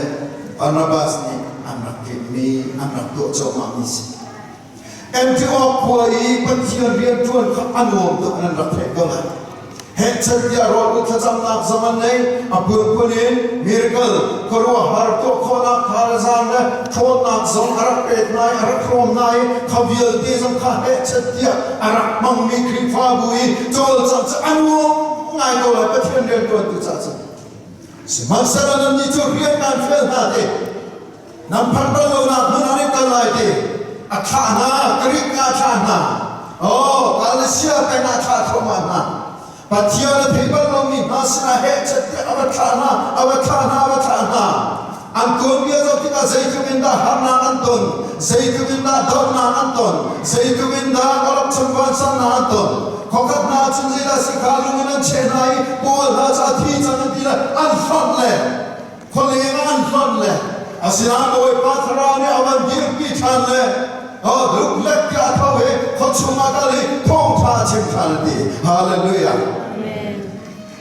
Barnabas nih an rak timhmi, an rak tuah cuahmahmi si. Antiok khua i Pathian rianṭuan kha a nuam tuk an rak theih ko lai. Hehchan tiah rawl thlacamnak zong an ngei. A puanpuan in miracle, khuaruahhar tuah khawhnak, thazaang le ṭhawnnak zong a rak pek hna i a rak hrawm hna i kha vialte zong kha hehchan tiah a rak hmangmi Khrihfabu i cawlcang cu a nuam ngai ko lai, Pathian rianṭuantu caah cun. Sihmanhsehlaw nannih cu rian kan fial hna ti, nan phan bal lonak hmun ah nan kal lai ti, a thlah hna, Greek ah a thlah hna, aw, Galatia peng ah a thlah thluahmah hna. Pathian a thei bal lomi hna sinah hehchan tiah a va thlah hna, a va thlah hna, a va thlah hna. An tuanbia zoh tikah zeitluk in dah harnak an ton, zeitluk in dah dohnak an ton, zeitluk in dah awlokchong vansannak an ton. Khawkhat hna cun zeidah si kha lung in an cheh hna i Paul hna cu a thi cang an ti le an hlonh le, khualeng ah an hlonh le, asinain Bawipa Thlarau nih a van dirpi ṭhan le, aw, luklet tiah a tho i khuachung ah kal i thawngṭha a chim ṭhan an ti. Hallelujah! Amen.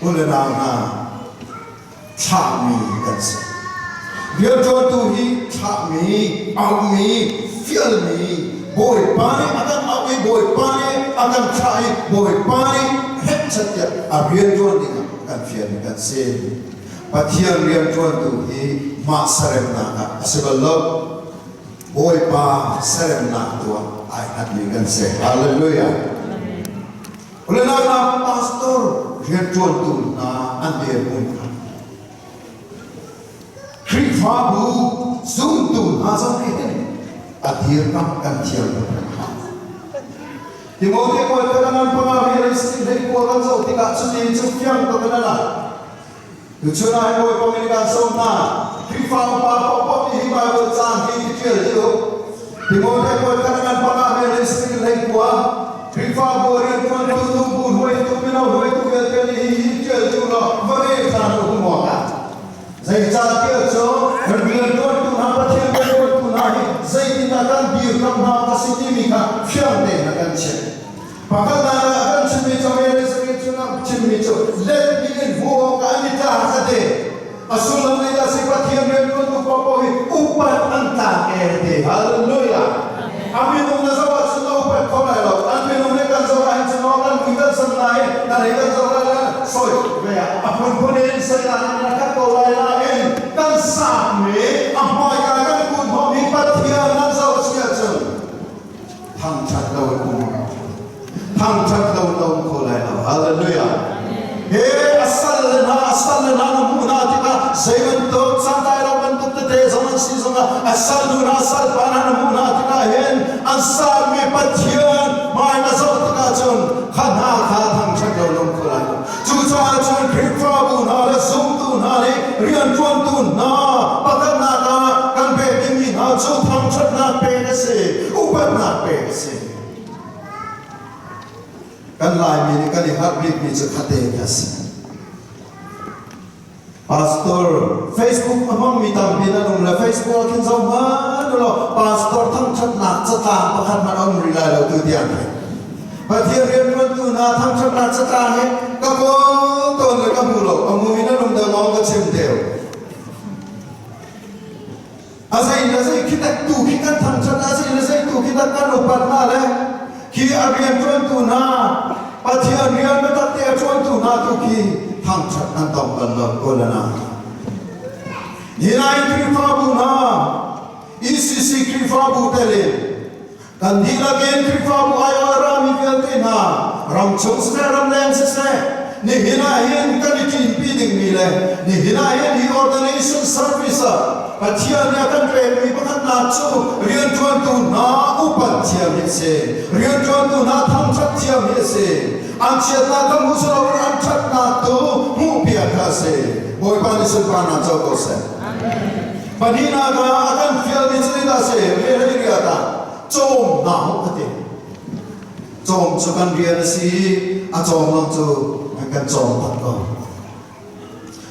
U le nau hna, thlahmi kan si. Rianṭuantu hi thlahmi, auhmi, fialmi, Bawipa nih a kan auh i Bawipa nih a kan thlah i Bawipa nih hehchan tiah a rianṭuan dingah kan fialmi kan si. Pathian rianṭuantu hi mah seremnak ah a si bal lo. Bawipa seremnak tu ah aa hngatmi kan si. Hallelujah! U le nau hna, pastor rianṭuantu hna an dirhmun kha Khrihfabu zumtu hna zong nih hin a dirkamh kan thiam hna. Timote pawl khat a ngan panga, hleikua kan zoh tikah cuti cu fiang tuk in a lang. Tuchun ah hin Bawipa min kan sawm hna. Khrihfa upa paohpaoh nih hi Baibal cang hi i ṭial dih u. Timote pawl khat a ngan panga, hleisarih hleikua. Khrihfabu rianṭuantu, tubu hruaitu, mino hruaitu vialte nih hi i ṭial dih u law, va rel ṭhan u hmuak ah. Zeicahtiah cun a si timi kha fiangtein a kan chim. Pakhatna ah a kan chimmi cu, Mary Sangin cun a chimmi cu, let mi in hmuh awk ah an i tlak a ti. A sullam lei ah si Pathian rianṭuantu paohpaoh hi upat an tlak e a ti. Hallelujah! A minung na zoh ahcun na upat kho lai lo. An minung nih kan zoh ahhin cun kan vui kan sang lai, kan hei kan zoh lai, kan sawi ve. A phunphun in sawi lai, na khat ko lai nain kan sakmi, a hmaika kan kut hnawhmi Pathian nan zoh a si ahcun thangṭhat lo in um, thangṭhat lo in um kho lai lo. Hallelujah! He a sal le hna, a sal le hna na hmuh hna tikah zei bantuk, cangka lo bantuk tete zong an si zongah, a sal nu hna, sal pa hna na hmuh hna tikah hin an sakmi Pathian hmai na zoh tikah cun kha hna kha thangṭhat lo in um kho lai lo. Cucaah cun Khrihfabu hna le zumtu hna nih rianṭuantu hna pakhatnak ah kan pek dingmi hna cu thangṭhatnak pek a si, upatnak pek a si. Kan Laimi nih kan i harh bikmi cu kha te kha a si. Pastor, Facebook a hmangmi tampi nan um le, Facebook ah khin zoh hmanh u law, pastor thangṭhatnak catlang pakhat hmanh a um rih lai lo tu tiang hi. Pathian rianṭuantu hna thangṭhatnak catlang hi ka kawl tawn le ka hmu lo, a hmumi nan um deuh lawng ka chim deuh. A zei le zei khi tak tu khi kan thangṭhat, a zei le zei tu khi tak kan upat hna le khi a rianṭuantu hna, Pathian rian biatak te a ṭuantu hna tu khi thangṭhat an tong kan lo ko le na. Hi nain Khrihfabu hna, E C C Khrihfabu telin, kan dihlak in Khrihfabu ai awk a rami vialte hna, ram chung siseh, ram leng siseh, nihin ah hin kan i ṭinpi dingmi le nihin ah hin hi ordination service ah Pathian nih a kan pekmi pakhatnak cu rianṭuantu hna upat thiam hi a si, rianṭuantu hna thangṭhat thiam hi a si. An chiatnak kan hmuh si loin an ṭhatnak tu hmuhpiak kha a si. Bawipa nih sunparnak co ko seh. Pahnihnak ah a kan fialmi cu zeidah a si? Vawlei riat ah cawm hna u a ti. Cawm cu kan rian a si i a cawm zong cu kan cawm tak ko.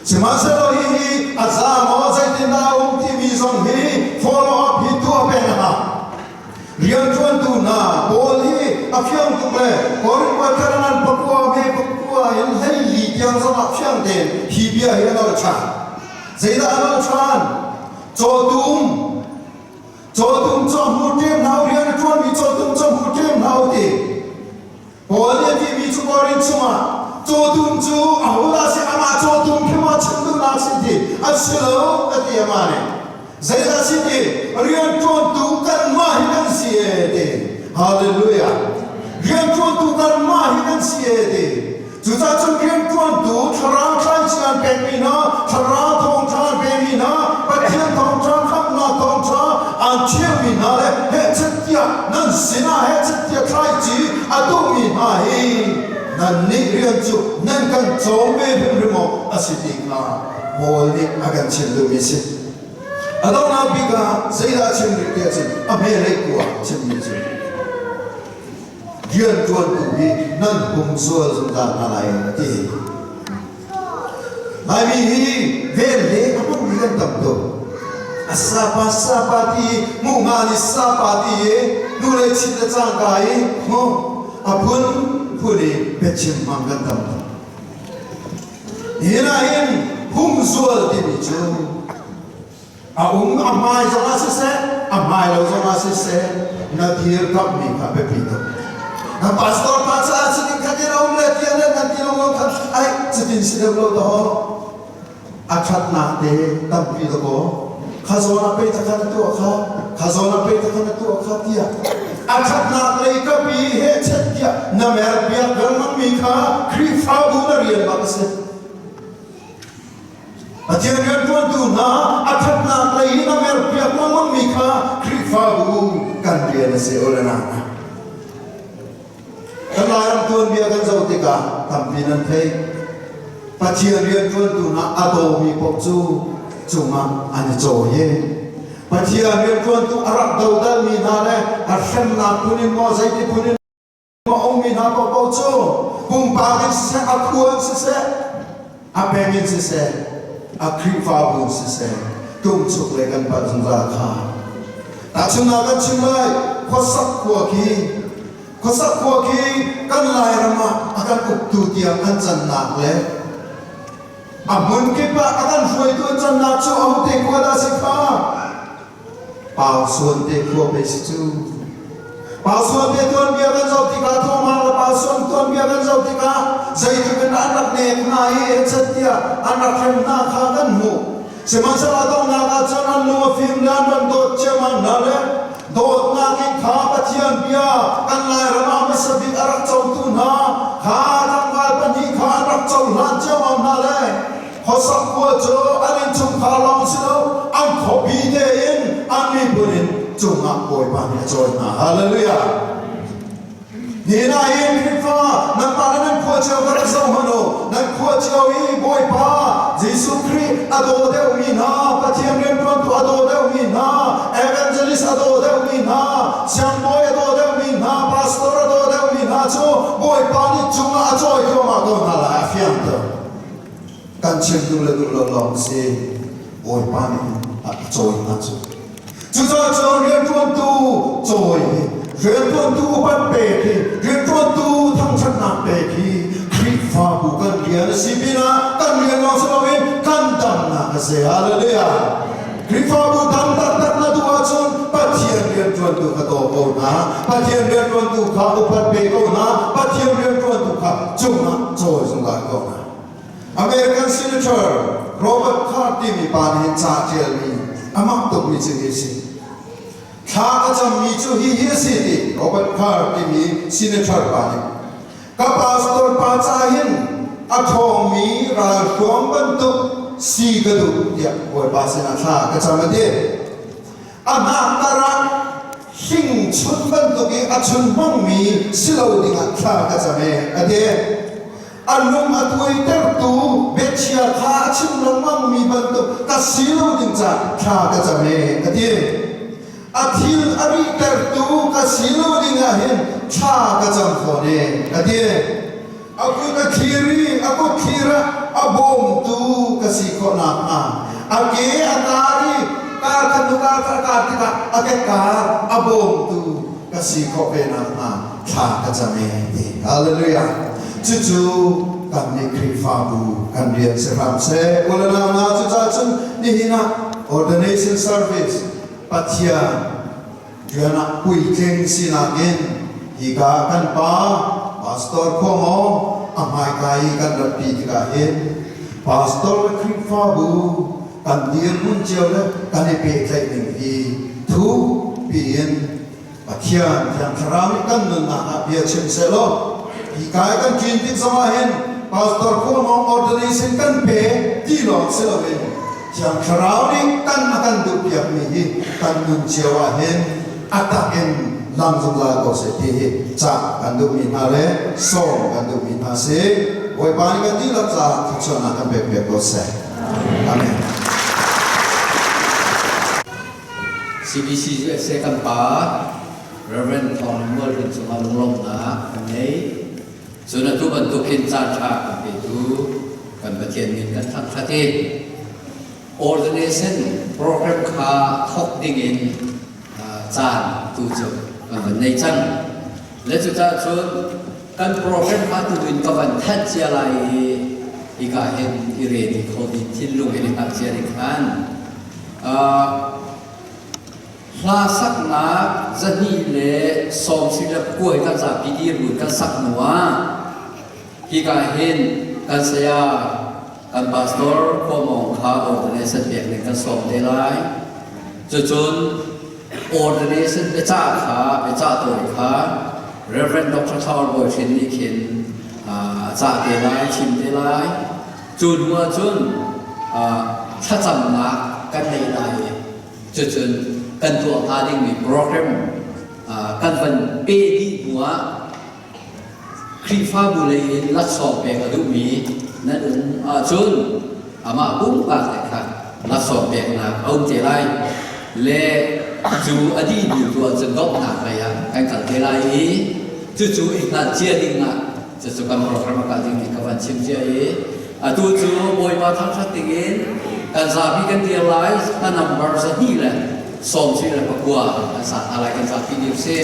Sihmanhsehlaw hihi a za maw, zeitindah a um timi zong hi follow up hi tuah peng a hau. Rianṭuantu hna, Paul hi a fiang tuk le Korin pakhat a ngan pakua, hme pakua in hleili tiang zong ah fiang tein hi bia hi a nolh ṭhan. Zeidah a nolh ṭhan? Cawtum. Cawtum cu a hmurṭem hna u, rian a ṭuanmi cawtum cu a hmurṭem hna u ti. Paul nih a timi cu Korin chungah cawtum cu ahodah si, amah cawtum khi maw chim duhnak si ti, a si lo, a ti amah nih. Zeidah si ti, rianṭuantu kanmah hi kan si e ti. Hallelujah. Rianṭuantu kanmah hi kan si e ti. Cucaah cun rianṭuantu, thlarau thlaici an pekmi hna, thlarau thawngṭha an pekmi hna, Pathian thawngṭha, khamhnak thawngṭha an chiahmi hna le hehchet tiah nan sinah hehchet tiah thlaici a tuhmi hna hi nannih rian cu nan kan cawm ve hrimhrim awk a si ti kha Paul nih a kan chim duhmi a si. A donghnak bik ah zeidah a chim rih tiah cun a hmelei kua chimmi cu rianṭuantu hi nan hung zual zungzal hna lai, a ti. Laimi hi vel le a hmangmi kan tam tuk. A sapa, sapa ti, hmuh hnga ni sapa ti, hnulei chit le cangka i, maw, a phun phun i biachim hmang kan tam tuk. Hi nain hung zual timi cu a um, a hmai zongah siseh, a hmai lo zongah siseh, na dirkamhmi kha biapi tuk. Na pastor pa caah cutin khat in a um le tiah le nan ti lawng khat, ai, cutin si deuh lo dah. A ṭhatnak te tampi tuk aw. Kha zawn ah pei takhan a tuah kha, kha zawn ah pei takhan a tuah kha tiah a ṭhatnak lei kap i hehchet tiah na merpiak kan hmangmi kha Khrihfabu na rian bak a si. Pathian rianṭuantu hna a ṭhatnak lei in a merpiak lengmangmi kha Khrihfabu kan rian a si, u le nau. Kan Lairam tuanbia kan zoh tikah tampi nan theih. Pathian rianṭuantu hna a dawmi paoh cu cungah an i cawi i Pathian rianṭuantu a rak dodalmi hna le a hremnak phun in maw, zeiti phun in a ummi hna paohpaoh cu pumpak in siseh, a khua in siseh, a peng in siseh, a Khrihfabu in siseh, tumchuk le kan palh zungzal kha Tahchunhna kan chim lai, khuasak khua khi, khuasak khua khi kan Lairam ah a kan uktu tiang an can nak le a hmun kip ah a kan hruaitu an can nak cu a hung te khua dah si kha. Pau Suan te khua pei si cu. Pau Suan te tuanbia kan zoh tikah, thawhmang le Pau Suan tuanbia kan zoh tikah, zeitluk in an rak nek hna i a chan tiah an rak hrem hna kha kan hmuh. Sihmanhsehlaw donghnak ahcun an lung a fim le an van dawt ciammam hna le dawtnak in kha Pathian bia kan Lairam ah hmasa bik a rak cotu hna kha tlangval pahnih kha an rak cohlan ciammam hna le khuasak khua cu an innchungkhar lawng si lo, an khuapi tein an miphun in cungah Bawipa nih a cawi hna. Hallelujah! Nihin ah hin Khrihfa, nan pa le nan khua cio ka rak zoh hmanh u. Nan khua cio i Bawipa Jesuh Khrih a daw deuhmi hna, Pathian rianṭuantu a daw deuhmi hna, evangelist a daw deuhmi hna, siangbawi a daw deuhmi hna, pastor a daw deuhmi hna cu Bawipa nih cungah a cawi thluahmah ko hna lai, a fiang ter. Kan chim duh le duh lo lawng si, Bawipa nih a cawi hna cu. Cucaah cun rianṭuantu cawi hi, rianṭuantu upat pek hi, rianṭuantu thangṭhatnak pek hi Khrihfabu kan rian a si pinah kan rian lawng si loin kan damnak a si. Hallelujah! Khrihfabu dam taktak na duh ahcun Pathian rianṭuantu kha daw ko hna, Pathian rianṭuantu kha upat pe ko hna, Pathian rianṭuantu kha cungah cawi zung lai ko hna. American Senator Robert Carr timi pa nih hin ca ṭialmi a mah tukmi cu hi a si. Thla ka cammi cu hihi a si, ti Robert Carr timi Senator pa nih, ka pastor pa ca hin a ṭhawngmi ralhruang bantuk si ka duh, tiah Bawipa sinah thla ka cam, a ti. A hnak karah hling chun bantuk i a chun hmangmi si lo dingah thla ka cam e, a ti. A lung a tuaitertu biachia kha a chim lengmangmi bantuk ka si lo ding caah thla ka cam e, a ti. A thil a rihtertu ka si lo dingah hin thla ka cam fawn e, a ti. A kut a thlir i a kut thlir ah a bawmtu ka si khawh nakhnga, a ke a kar i kar khat hnu kar khat a kar tikah a ke kar a bawmtu ka si khawh ve nakhnga thla ka cam e, ti. Hallelujah! Cucu kannih Khrihfabu kan rian si hram seh. U le nau hna, cucaah cun nihin ah ordination service Pathian rian ah puitling sinak in hika kan pa Pastor Khuam Aung a hmaika i kan ratpi tikah hin pastor le Khrihfabu kan dirhmun cio le kan i pehtlaih ning hi thukpi in Pathian Thiang Thlarau nih kan nunnak ah bia chim sehlaw, hika i kan ṭin tik zongah hin Pastor Khuam Aung ordination kan pe ti lawng si loin Thiang Thlarau nih kan a kan duhpiakmi hi kan nun cio ah hin a tak in lang zungzal ko seh ti hi cah kan duhmi hna le sawm kan duhmi hna si. Bawipa nih kan dihlak caah thluachuahnak kan pekpiak ko seh. Amen. C B C U S A kan pa Reverend Thawng Lim Mual Hrin cungah lunglawmhnak kan ngei. Cun atu bantukin caan ṭha kan petu kan Pathian min kan thangṭhat i ordination program kha thawk dingin, aa, caan tu cu kan van nei cang. Le cucaah cun kan program kha tu in ka van thanh cia lai i, hika hin i ready kho ding thinlung in i hngak cia ding khan, aa, hlasaknak zahnih le sawmsarih le pakua hi kan zapi dirhmun kan sak hnu ah, hika hin kan saya, kan pastor Khuam Aung kha ordination pek ning kan sawm te lai. Cucun ordination biacah kha, biacah tawi kha Reverend Doctor Thawng Bawi Hrin nih khin, aa, cah te lai, chim te lai. Cu hnu ah cun, aa, thlacamnak kan neih lai. Cucun kan tuah hna dingmi program, aa, kan van pe dih hnu ah Khrihfabu lei in laksawng pek a duhmi nan um ahcun amah pumpak le kha laksawng peknak a um te lai. Le cu a dihmi tu ahcun donghnak lei ah kan kal te lai i cucu i hngak cia dingah cucu kan program a kal ding ti ka van chim cia i atu cu Bawipa thangṭhat dingin Kan zapi kan dir lai, a number zahnih le sawmsarih le pakua kan sat lai, kan zapi dir sih.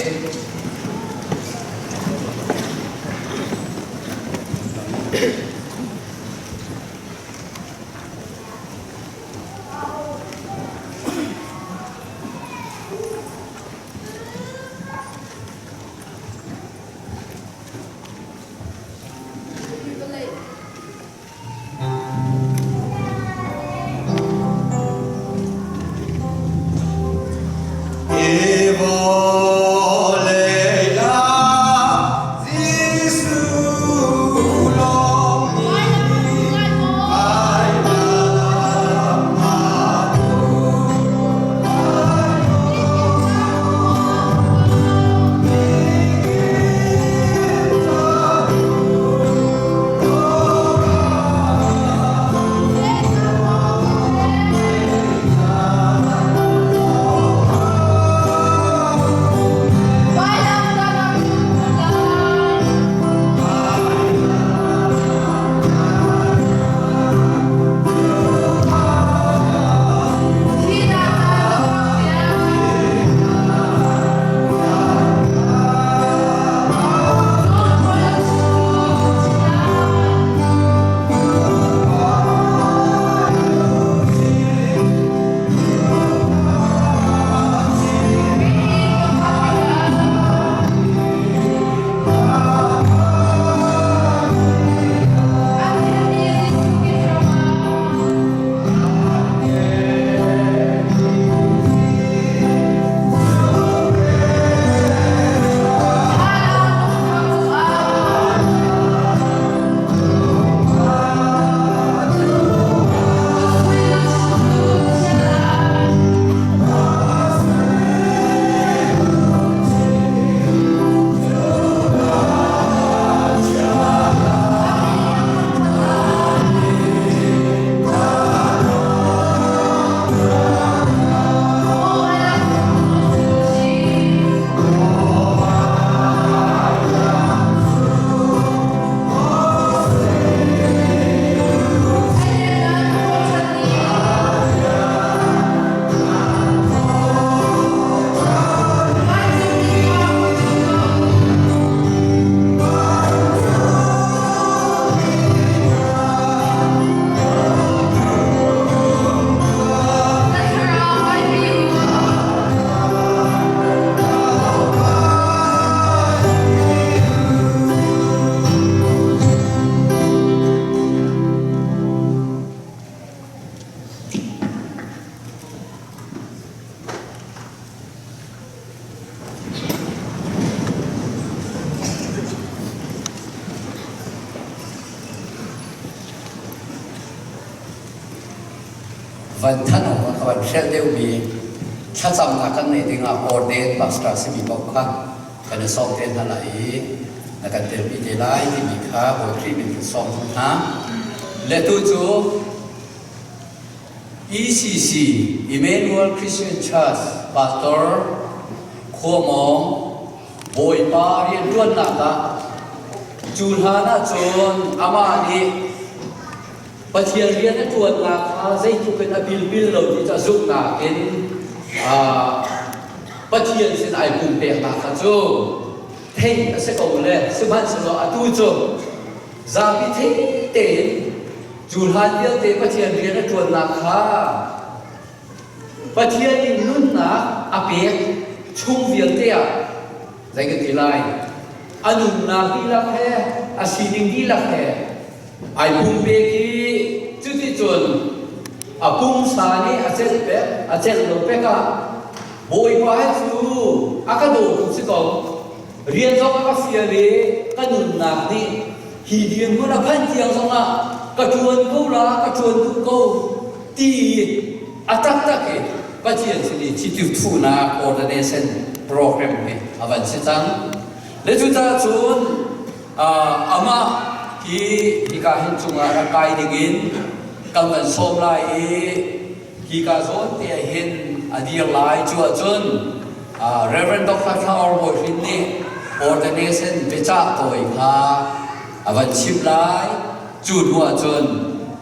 Van than awk a ka van hrial deuh mi thlacamna kan neih dingah ordained pastor a si mi paoh kha kan i sawmte hna lai i na kan telpi te lai timi kha Bawi Khrih min kan sawm hna. Le tu cu E C C, Emmanuel Christian Church, Pastor Khua Mawng, Bawipa rianṭuannak ah cu hlan ah cun amah nih Pathian rian a ṭuannak kha zeitluk in a bilbil lo ti cu a zumhnak in, aa, Pathian sin aa pumpeknak kha cu theih a si ko le, sihmanhsehlaw atu cu zapi thei tein cu hlan vialte Pathian rian a ṭuannak kha Pathian in nunnak a pek chung vialte ah zei kan ti lai? A nunnak dihlak he, a sining dihlak he aa pumpek i, cuticun a pumsa nih a celh pek, a celh lo pek ah Bawipa he cu a ka dawtu si ko. Rian zong a ka fial i ka nunnak nih hi dirhmun a phanh tiang zongah ka ṭuan ko la, ka ṭuan duh ko ti a taktak i Pathian sin i cuti thuhnak ordination program hi a van si cang. Le cucaah cun, aa, amah hi hika hin cungah rak kai dingin kan van sawm lai i, hika zawn te ah hin a dir lai. Cu ahcun, aa, Reverend Doctor Thla Awl Bawi Hrin nih ordination biacah tawi kha a van chim lai. Cu hnu ahcun,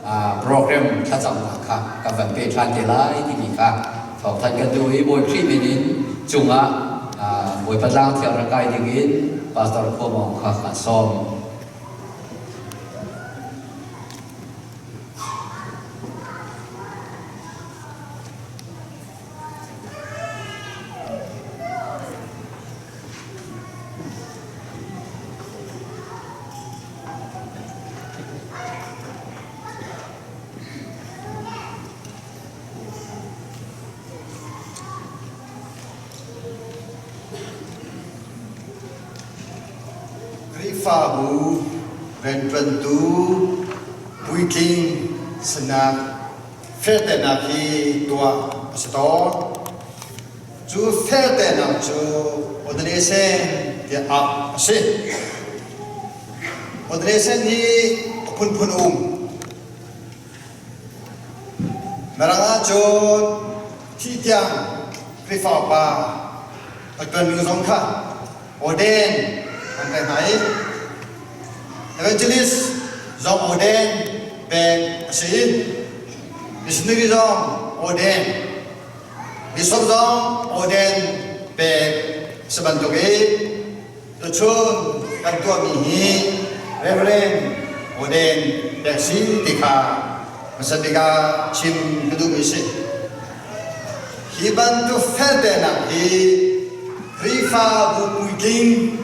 aa, program thlacamnak kha ka van pe ṭhan te lai ti ni kha thawk ṭhan kan duh hi. Bawi Khrih minin chungah, aa, Bawipa tlang thiang rak kai dingin Pastor Khua Mawng kha kan sawm. Khrihfabu rianṭuantu puitling sinak feltenak hi tuah a si tawn. Cu feltenak cu ordination tiah a si. Ordination hi a phunphun a um. Mirang ah cun thih tiang Khrihfa upa a ṭuanmi zong kha ordain an pek hna i, evangelist zong ordain pek a si i, missionary zong ordain, bishop zong ordain pek a si bantuk i, tuchun kan tuahmi hi Reverend ordain pek si ti kha hmasa bik ah chim ka duhmi si. Hi bantuk feltenak hi Khrihfabu puitling,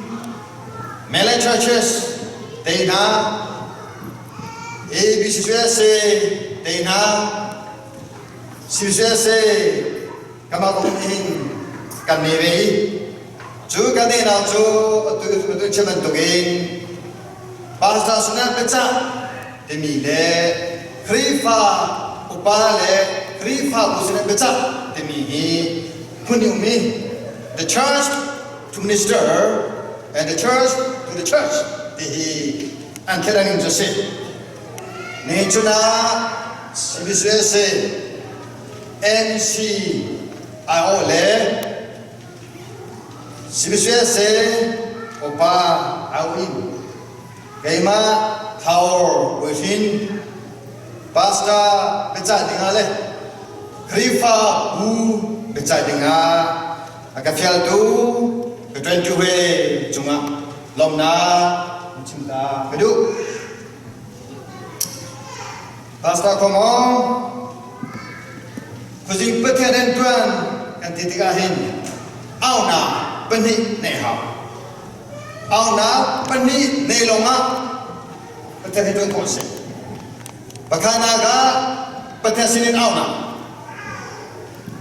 male churches te hna, A B C C S A te hna, C C S A, kanmah kong in kan nei ve i, cu kan neinak cu atu, atu chim bantukin pastor sinak biacah timi le Khrihfa upa le Khrihfabu sinak biacah timi hi hmun i um i, the church to minister and the church to the church ti hi an thlen an in cu si. Nih cun ah C B C S A M C I O le C B C S A upa I O in keimah Thaur Puai Hrin pastor biacah dingah le Khrihfabu biacah dingah a ka fialtu ka ṭuanṭi ve cungah lawmhnak chim ta ka duh. Pastor Khua Mawng, khuzing Pathian rianṭuan kan ti tikah hin aunak pahnih nei hau. Aunak pahnih nei lawngah Pathian rianṭuan khawh a si. Pakhatnak ah Pathian sinin aunak.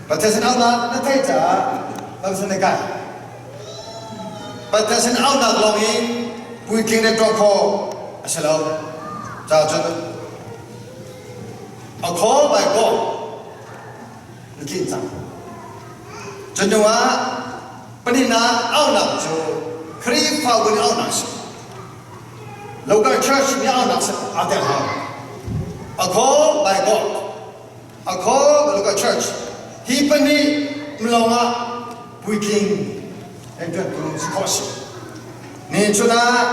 Pathian sin aunak na theih caah Pathian sin na kai. Pathian sin aunak lawngin puitling rianṭuan khawh a si lo. Ca cun a call by God na tlin cang. Cun nungah pahnihnak aunak cu Khrihfabu nih aunak si. Local church nih aunak si a tel hau. A call by God. A call by local church. Hi pahnih lawngah puitling rianṭuantu si khawh si. Nih cun ah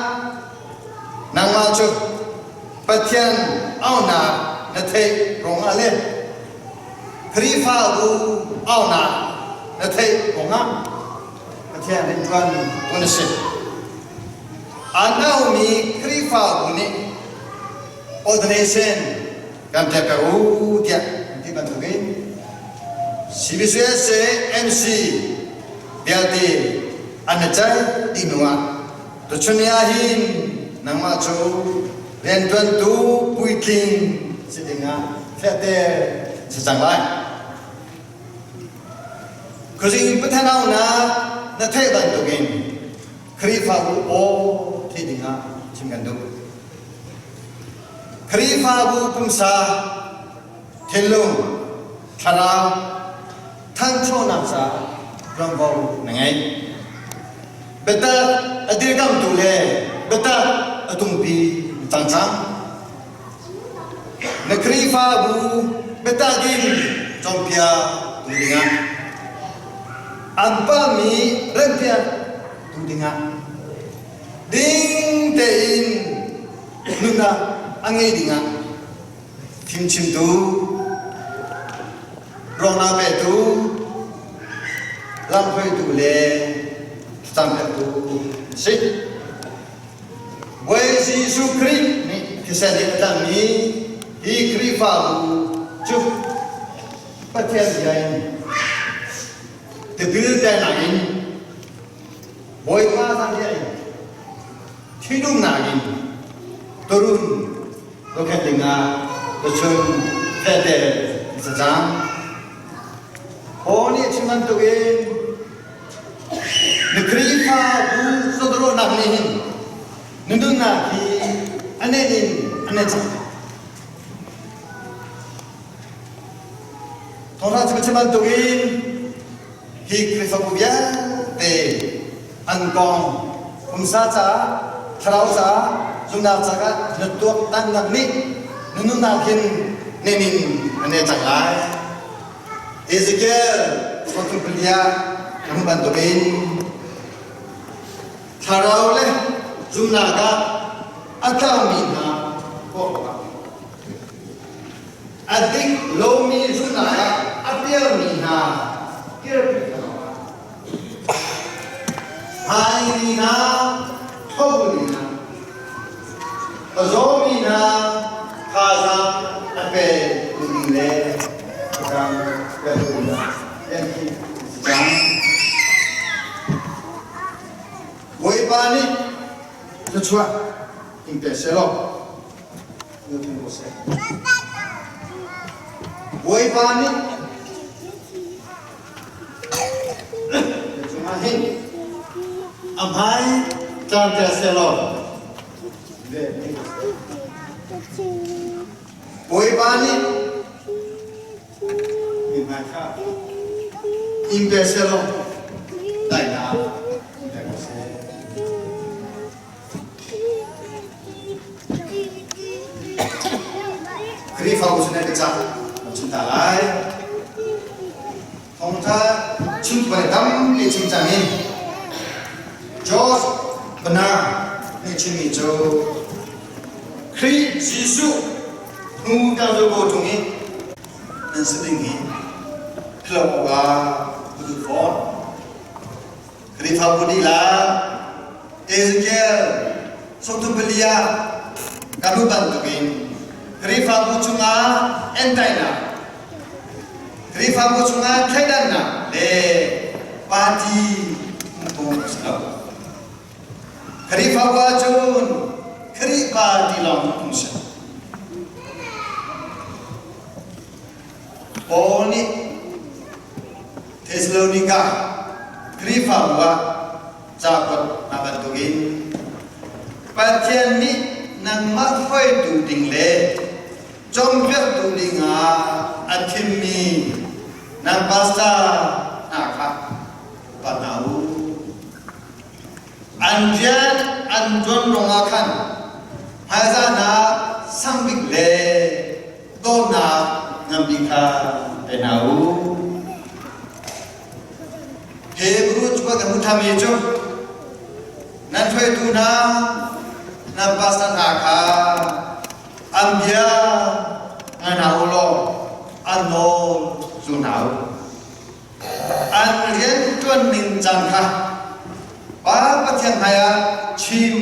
nangmah cu Pathian aunak na theih ruangah le Khrihfabu aunak na theih ruangah Pathian rianṭuan tu na si. An auhmi Khrihfabu nih ordination kan ṭialpiak u tiah kan ti bantukin C B C S A M C vialte an na cai dih hnuah tuchun ni ah hin nangmah cu rianṭuantu puitling si dingah fiahter si cang lai. Khuzing Pathian aunak na theih bantukin Khrihfabu aw theih dingah chim kan duh. Khrihfabu pumsa, thinlung, thlarau, thanchonak caah ṭuanvo na ngei. Biatak a dirkamhtu le biatak a tungpi na cang cang. Na Khrihfabu biatak in cawnpiak tung dingah, an pahmi remhpiak tung dingah, ding tein nunnak a ngei dingah fimchimtu, Ruangna petu, lamhruaitu le thazaang petu si. Bawi Jesuh Khrih nih thisen in a tangmi hi Khrihfabu cu Pathian bia in tipil tenak in Bawipa zang bia in thidumnak in tuarun Lukhen ding ah tuchun fehte na cacang. Paul nih chim bantukin na Khrihfabu zawtawlawhnak nih hin na nunnak hi a nen in a nen cang. Thawngṭha cu chim bantukin hi Khrihfabu vialte an kong pumsa caah, thlarau caah, zumhnak caah na tuaktannak nih na nunnak hin nen in a nen cang lai. Ezekiel sawmthum pali ah kan hmuh bantukin thlarau le zumhnak ah a tlaumi hna kawh a dik lomi zumhnak ah a pialmi hna kirpi hna, hmailihna, thawhulihna, pazawmi hna thazaang a pe ding le thazaang pe ding hna, Bawipa nih thluachuah in pe seh law. Bawipa nih cungah hin a hmai tlamter seh law. Bawipa nih mi hmai kha in pe seh law. Daihna in pe ko seh. Khrihfabu cu na biacah na chim ta lai. Thawngṭha chim pale tampi chim cang in George Bernard nih chimmi cu Khrih Jesuh hnu ṭangzawh ko ṭung i nan si ding hi philh awk ah ka duh fawn. Khrihfabu dihlak Ezekiel sawmthum pali ah kan hmuh bantukin Khrihfabu cungah entainak, Khrihfabu cungah thleidannak le party hmuh a si lo. Khrihfabu ahcun Khrihfa ti lawng hmuh a si. Paul nih Thesalonika Khrihfabu ah ca kuat hna bantukin Pathian nih nangmah hruaitu ding le cawnpiaktu dingah a thimmi nan pastor hna kha upat hna u. An rian an ṭuan ruangah khan hmaizahnak sangbik le dawtnak nganbik kha pe hna u. Hebru cu kan hmuh ṭhanmi cu nan hruaitu hna, nan pastor hna kha an bia ngai hna u law, an nawl zul hna u. An rianṭuan ningcang kha Pa Pathian hmaiah chim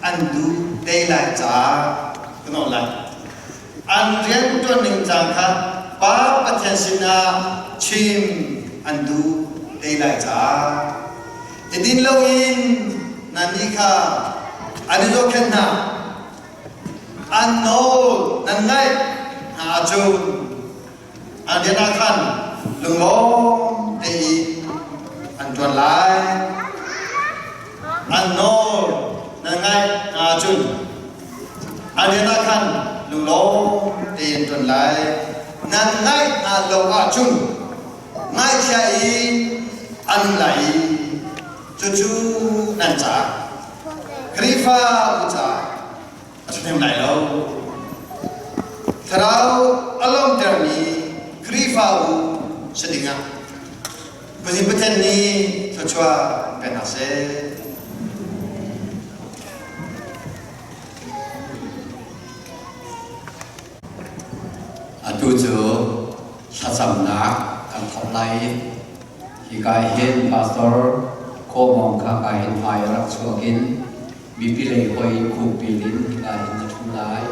an duh te lai caah ka nawl lai. An rianṭuan ningcang kha Pa Pathian sinah chim an duh te lai caah i din loin nannih kha an i zohkhenh hna. An nawl nan ngaih hna ahcun, an rian ah khan lunglawm tein an ṭuan lai. An nawl nan ngaih hna ahcun, an rian ah khan lunglawm tein an ṭuan lai. Nan ngaih hna lo ahcun, ngaihchia i an um lai i, cucu nan caah, Khrihfabu caah, a ṭhahnem lai lo. Thlarau a lawmhtermi Khrihfabu si dingah Pathian, Pathian nih thluachuah pe hna seh. Atu cu thlacam nak kan thawk lai. Hika hin Pastor Khuamawng kha ka hin hai a rak chuak in, mipi lei hoi khukpil in hika hin na thum lai.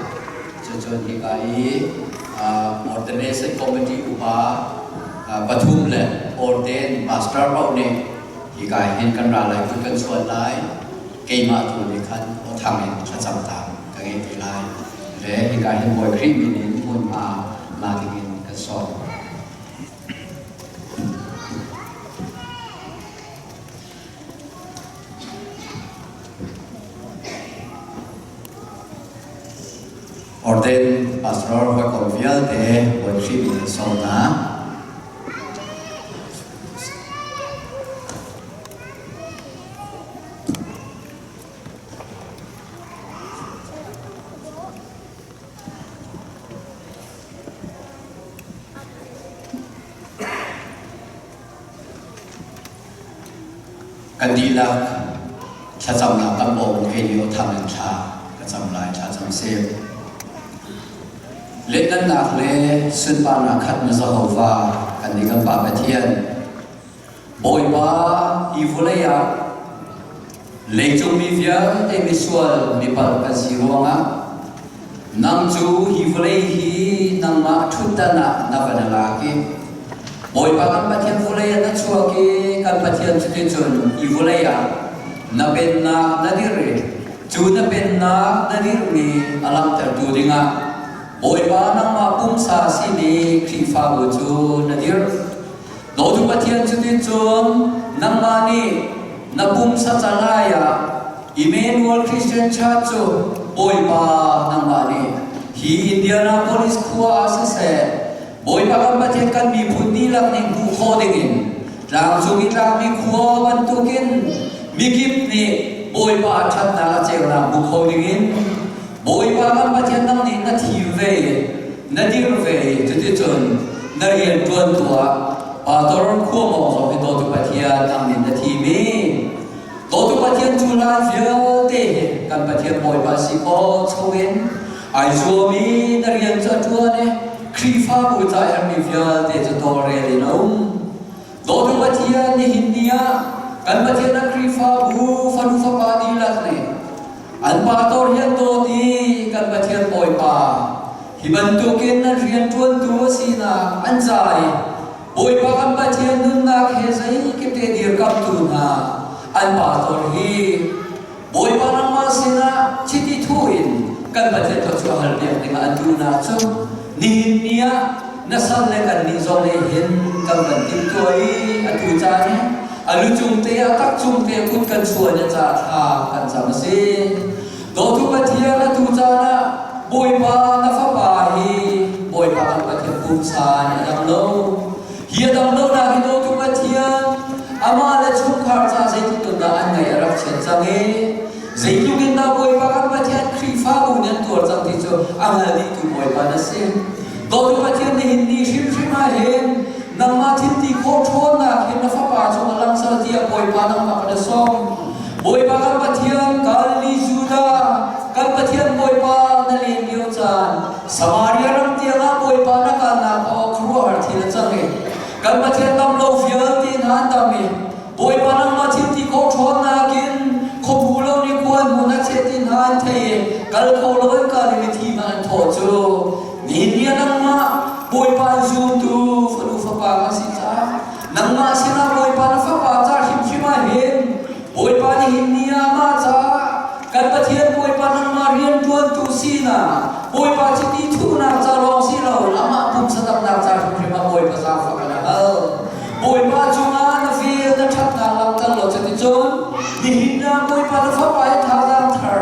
Cucun hika i, ah, ordination committee upa, ah, pathum le ordained pastor paoh nih hika hin kan ra lai, kan chuan lai. Keimah tu nih khan aw thang in thlacam ta ka ngei ti lai. Le hika hin Bawi Khrih min in hmun hma na dingin kan sawm. Ordained Pastor hawikom vialte Bawi Khrih min in sawm na. Kan dihlak thlacamnak kan bawm kei nih aw thang in thla ka cam lai, thlacam seh. Lianngannak le sunparnak khat na Jehovah kan nih kan Pa Pathian. Bawipa, hi vawlei ah leicungmi vialte misual mipalh kan si ruangah nang cu hi vawlei hi nangmah ṭhutdan ah na van lak i, Bawipa kan Pathian vawlei ah na chuak i, kan Pathian cuticun hi vawlei ah na pennak na dirh i, cu na pennak na dirhmi a langhtertu dingah Bawipa nangmah pumsa simi Khrihfabu cu na dirh. Dawtu Pathian, cuticun nangmah nih na pumsa calai ah Emmanuel Christian Church cu Bawipa nangmah nih hi Indianapolis khua ah siseh, Bawipa kan Pathian kan miphun dihlak nih hmuh khawh dingin tlangcung i tlakmi khua bantukin mikip nih Bawipa a ṭhatnak a ceunak hmuh kho dingin Bawipa kan Pathian nang nih na thim ve, na dirh ve, cuticun na rianṭuantu ah Pastor Khuamawng zong hi Dawtu Pathian nang nih na thim i, Dawtu Pathian cu hlan vialte hi kan Pathian Bawipa si pawl chungin aa zuam i na rian cu a ṭuan i, Khrihfabu ca herhmi vialte cu tawlrel in a um. Dawtu Pathian nihin ni ah kan Pathian a Khrihfabu fanu fapa dihlak nih an pastor hi an dawt i, kan Pathian Bawipa hi bantukin an rianṭuantu a sinak an za i, Bawipa kan Pathian nunnak he zeikip te dirkamtu hna an pastor hi Bawipa nangmah sinah chiti thu in kan Pathian thaw cu a halpiak dingah an duhnak cu nihin ni ah na san le kan nih zong lei hin kan van timhtuah i, atu caan hi a lu cungte, a tak cungte kut kan chuan i a ca thla kan cam a si. Dawtu Pathian, atu caan ah Bawipa na fapa hi Bawipa kan Pathian pumsa nih a dam lo. Hi a dam lonak hi Dawtu Pathian amah le chungkhar ca zeitluk in dah an ngaih a rak chiat cang i, zeitluk in dah Bawipa kan Pathian Khrihfabu nih an tuar cang ti cu a hngal dihtu Bawipa na si. Dawtu Pathian nihin ni hrimhrim ah hin nangmah thinti khawh ṭhawnnak hi na fapa cung a langsal tiah Bawipa nangmah kan sawm. Bawipa kan Pathian, Galilee Judah, kan Pathian Bawipa na len lio caan Samaria ram tiangah Bawipa na kalnak a awk khuaruahhar thil a cang i, kan Pathian dam lo vialte hna an dam i, Bawipa nangmah thinti khawh ṭhawnnak in khuahmu lo nih khuahmu na chiat ti hna an theih i, kal kho lo an kal i mithi hmanh an thawh cu nihin ni ah nangmah Bawipa in zumtu fanu fapa kan si caah, nangmah sinah Bawipa na fapa ca hrimhrim ah hin Bawipa nihin ni ah mah caah kan Pathian Bawipa nangmah rianṭuantu sinak, Bawipa chiti thuhnak ca lawng si lo, amah pumsa damnak ca hrimhrim ah Bawipa zaangfah kan hal. Bawipa cungah na vel na ṭhatnak langhter lo, cuticun nihin ah Bawipa na fapa he thazaang thar,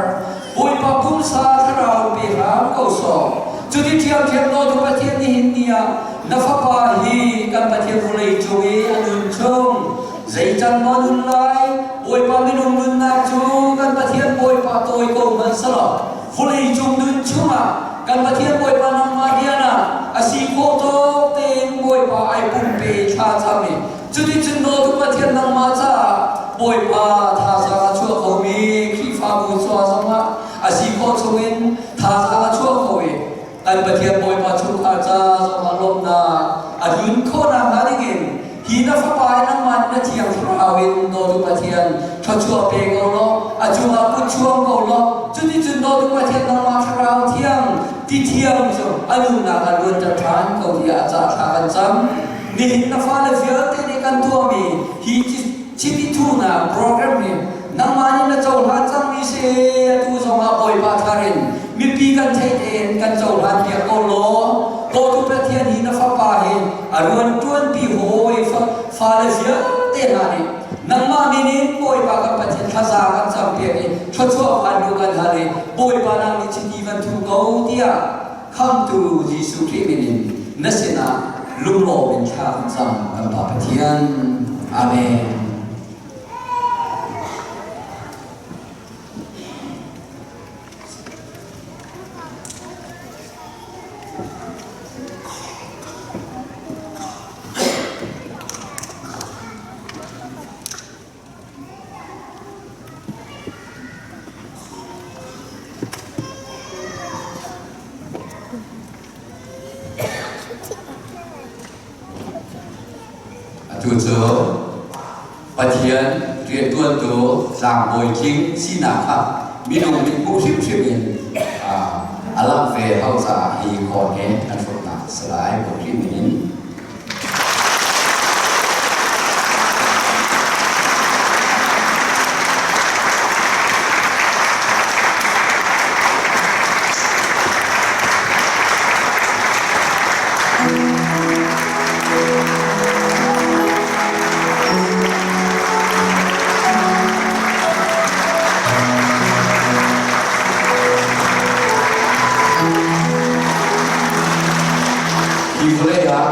Bawipa pumsa thlarau pe hram ko sawh. Cuti ṭhiamṭhiam Dawtu Pathian nihin ni ah na fapa hi kan Pathian vawlei cung i a nun chung Zei can maw nun lai? Bawipa minung nunnak cu kan Pathian Bawipa tawi ko hmanh seh law, vawlei cung nun chungah kan Pathian Bawipa nangmah rian ah a si khawh tawk tein Bawipa aa pumpe thlacam i, cuticun Dawtu Pathian nangmah caah Bawipa thazaang a chuah khomi Khrihfabu cu zongah a si khawh chungin thazaang a chuah kho i, kan Pathian Bawipa chungkhar ca zongah lawmhnak a tlun kho Na fapa hi nangmah na thiang thlarau in dawtu Pathian thluachuah pe ko law, a cungah kut chuang ko law. Cuticun dawtu Pathian nangmah thlarau thiang, ti thiang cu a nunnak a luan ṭhat ṭhan ko tiah a cah thla kan cam. Nihin na fale vialte nih kan tuahmi hi ci, citi thuhnak program hi nangmah nih na cohlan cangmi si, atu zongah Bawipa thar in mipi kan theih tein kan cohlan piak ko law. Dawtu Pathian hi na fapa hi a ruan ṭuanpi hawi fa, fale vialte hna nih nangmah min in Bawipa kan Pathian thazaang kan campiak i thluachuah van duh kan hal i Bawipa nang nih chiti van thu ko tiah Khamhtu Jesuh Khrih min in na sinah lunglawm in thla kan cam kan Pa Pathian. Amen. Atu cu Pathian rianṭuantu tlangbawi tling sinak kha minung mit hmuh hrimhrim in, aa, a langh ve ho caah hi khawn he kan hruknak a si lai, Bawipa min in. Hi vawlei ah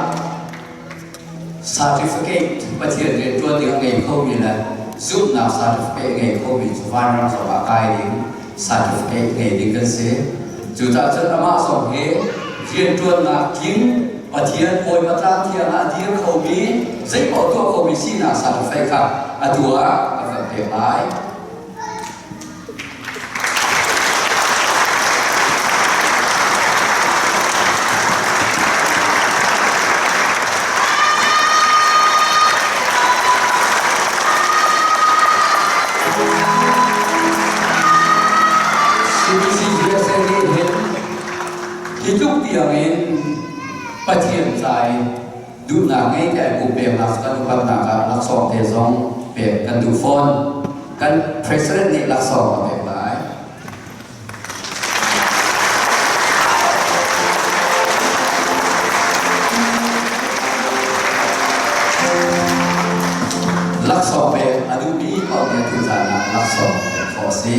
certificate, Pathian rianṭuan ding a ngei khomi le zumhnak certificate ngei khomi cu vanram zong ah kai ding certificate ngei ding kan si. Cucaah cun amah zong hi rianṭuannak tling, Pathian Bawipa tlang thiang ah a dir khomi, zeimawh tuah khomi sinak certificate kha atu ah a kan pek lai. C B C U S A nih hin hi tluk tiangin Pathian ca i duhnak ngei te a pumh pek nak kan upatnak ah laksawng te zong pek kan duh fawn. Kan president nih laksawng a pek lai. Laksawng pek a duhmi paoh nih a thuzan ah laksawng pek khawh a si.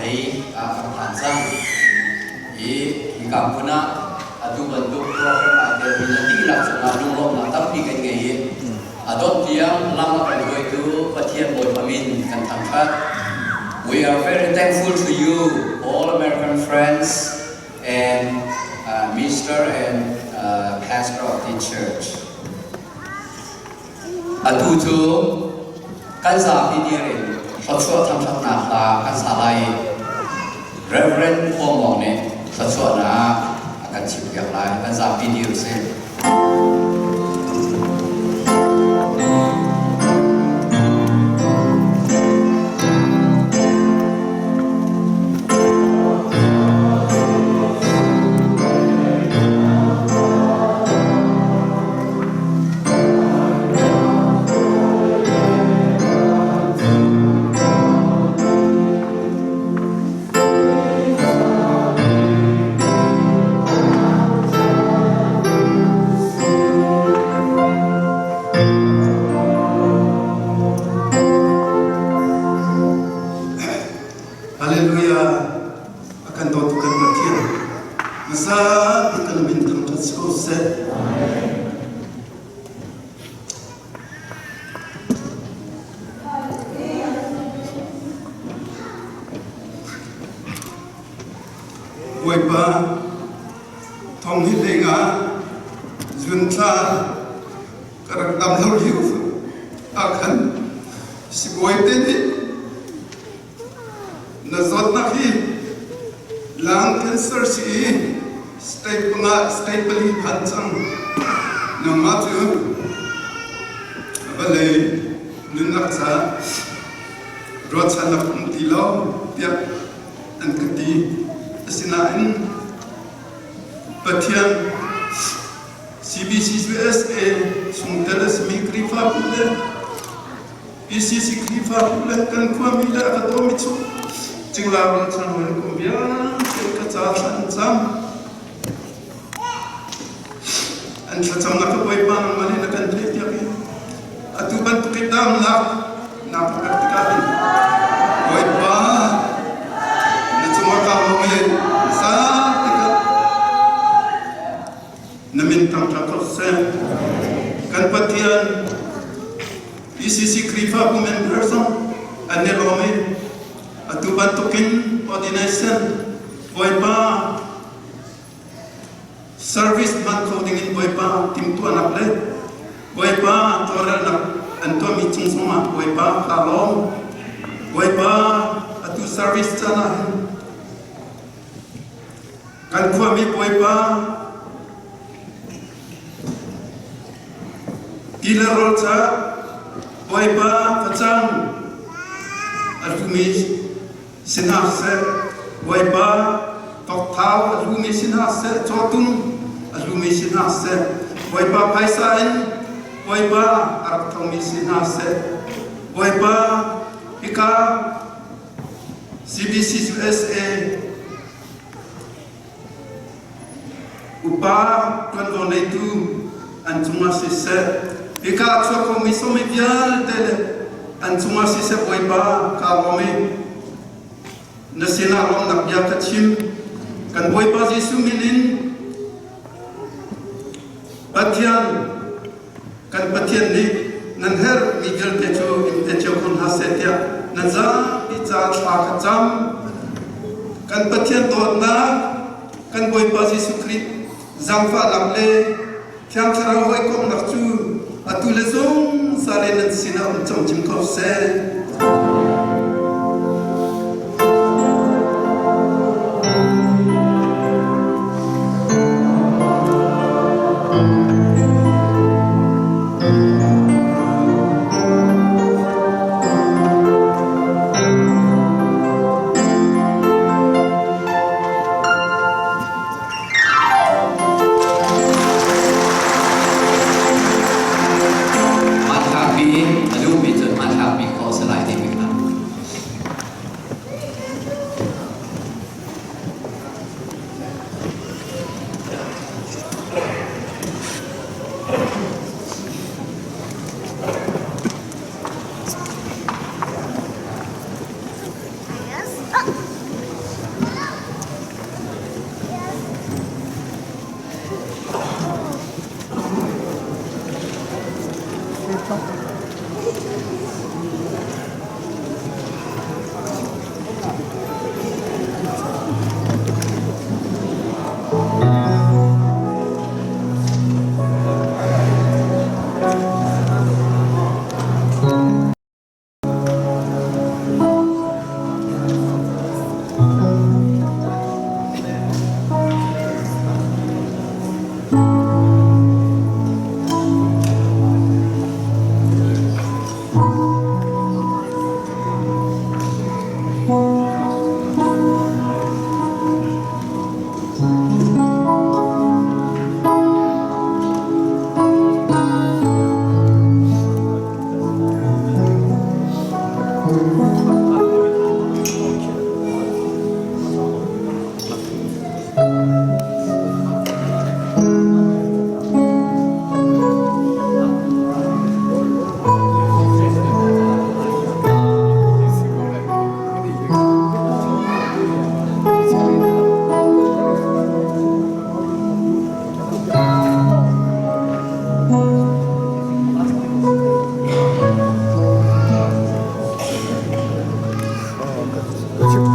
Ei, a, ka phan cang. I, i kam puna, a tu bantuk program a tel hi na ti lak cang a lunglawmna tampi kan ngei hi. A dot tiang lam a kan hoi tu Pathian Bawipa min kan thangkhat. We are very thankful to you, all American friends and, uh, Mister and, uh, Pastor of the church. Atu chu kan zapi dirin thluachuah thangṭhatna hla kan sa lai. Reverend Paul Mawng nih thluachuahna a kan chim piak lai, kan zapi dir sin. Halleluiah. A kan dawtu kan Pathian, masa bik kan min thangṭhat si ko seh. Bawipa, thong hi lenga zun thla ka rak dam lo liu a khan sibawi te nih na zawtnak hi lung cancer si i stage panga, stage pali phan cang. Nangmah cu a vawlei nunnak ca ruahchannak um ti lo tiah an ka ti. Asinain Pathian, C B C U S A sungtel a simi Khrihfabu le P C C Khrihfabu le kan khuami le a ka dawmi cu cingla rualchan hoi kum vialte ka ca thlan cam. An thlacamnak ka Bawipa nangmah nih na kan theihpiak i atu bantuk i damnak na ka kar tikah hin Bawipa na cungah ka lawm i sa tikah na min thangṭhat ko seh. Kan Pathian, P C C Khrihfabu member zong an i lawm i atu bantukin ordination Bawipa service hman kho dingin Bawipa timhtuahnak le Bawipa tuarelnak an tuahmi cung zongah Bawipa ka lawm. Bawipa atu service caan ah hin kan khuami Bawipa ti le rawl ca Bawipa facang a hlumi si hna seh, Bawipa tokthau a hlumi si hna seh, cawtum a hlumi si hna seh, Bawipa phaisa in Bawipa a rak thomi si hna seh, Bawipa hika C B C U S A upa ṭuanvo neitu an cungah siseh, hika a chuak khomi sawmi vialte le an cungah siseh, Bawipa ka lawm i na sinah lawmhnak bia ka chim. Kan Bawipa Jesuh min in Pathian, kan Pathian nih nan herhmi vialte cu in pe cio ko hna seh tiah nan zapi caah thla ka cam. Kan Pathian dawtnak, kan Bawipa Jesuh Khrih zaangfahnak le Thiang Thlarau hawikomhnak cu atu le zungzal in nan sinah um cawmcin ko seh. Hmanthlakpi in a duhmi cun hmanthlakpi khawh a si lai.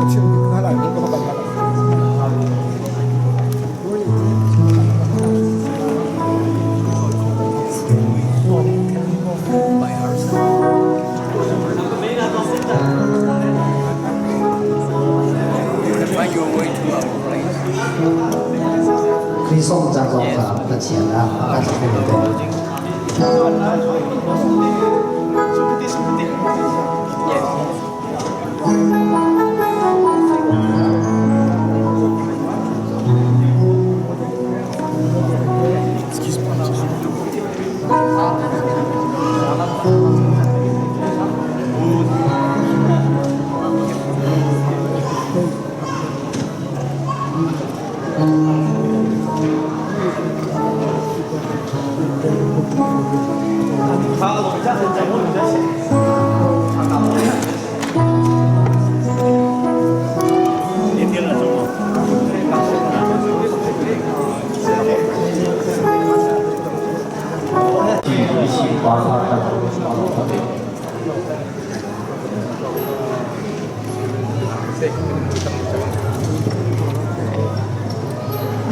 คริสต์ทรงจากโลกาประเทศนะการจะเป็นเต็ม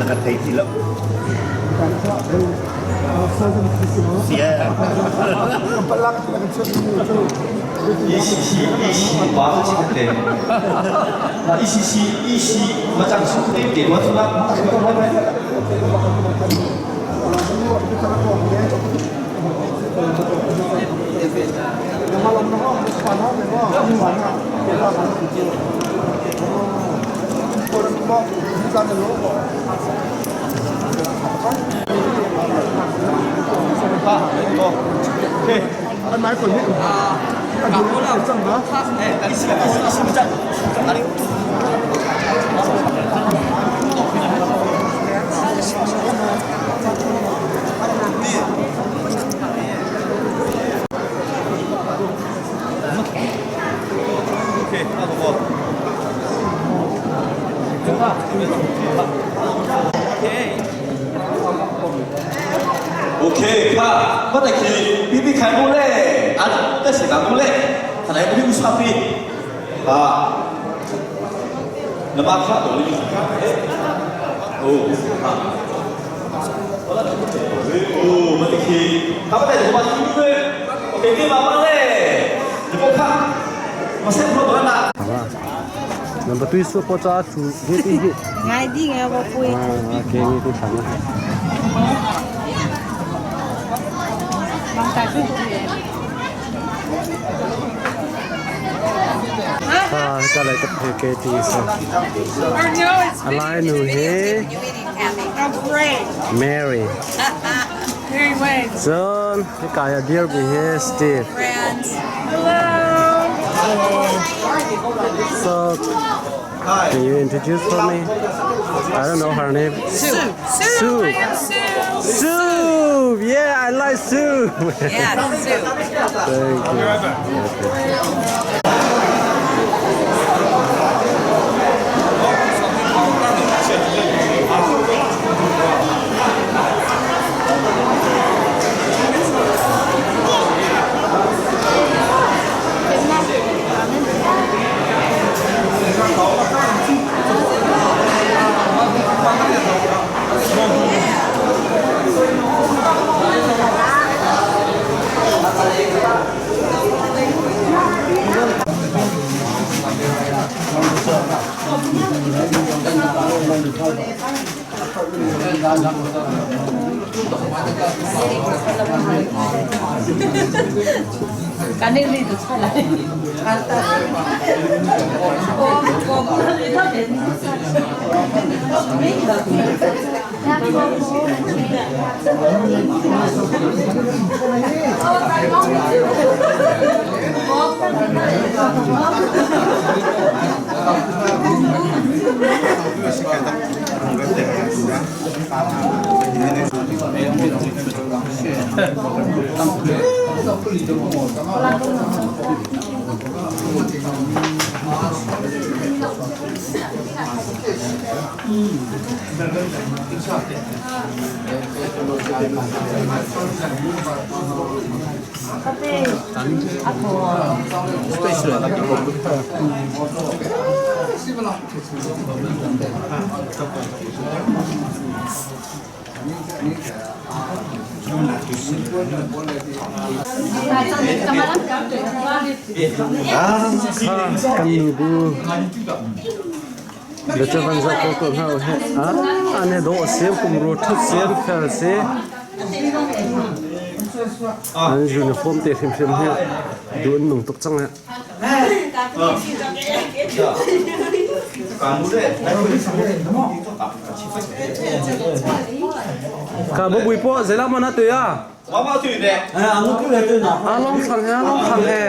Nakatay sila. Siya. Ishi, ishi, ishi, ba, ishi, ishi, ishi, macam suka dia, dia buat suka. Okay, kha, mata khi, pipi khai mu le, a, ta si ka mu le, ta lai mu sa pi. Kha, na ma kha to ni. Oh, kha. Oh, mata khi, kha mata khi ma ki mu le. Okay, khi ma ma le. Ni ko kha. Ma se ko na. Number two is so po cha chu. Ngai ding e, va pui. Ah, okay, ngai ding thang. Bang ta chu. Ah, ka lai ka phe ke ti so. Or no, it's a lai nu he. Oh, great. Mary. Mary Wayne. John. Hikaya dear bi hi Steve. Friends. Hello. So, can you introduce for me? I don't know her name. Sue. Sue. Sue. Sue. Yeah, I like Sue. Yeah, Sue. Thank you. Okay. Special. Kha, kan nu bu. Biacha van za ko ko hau he. Ah, ane do siam kum ro thut siam khal se. An uniform te hrim hrim he. Dun nung tuk chang he. Ka bu bui po, zela mana tu ya. A long sang he, a long sang he.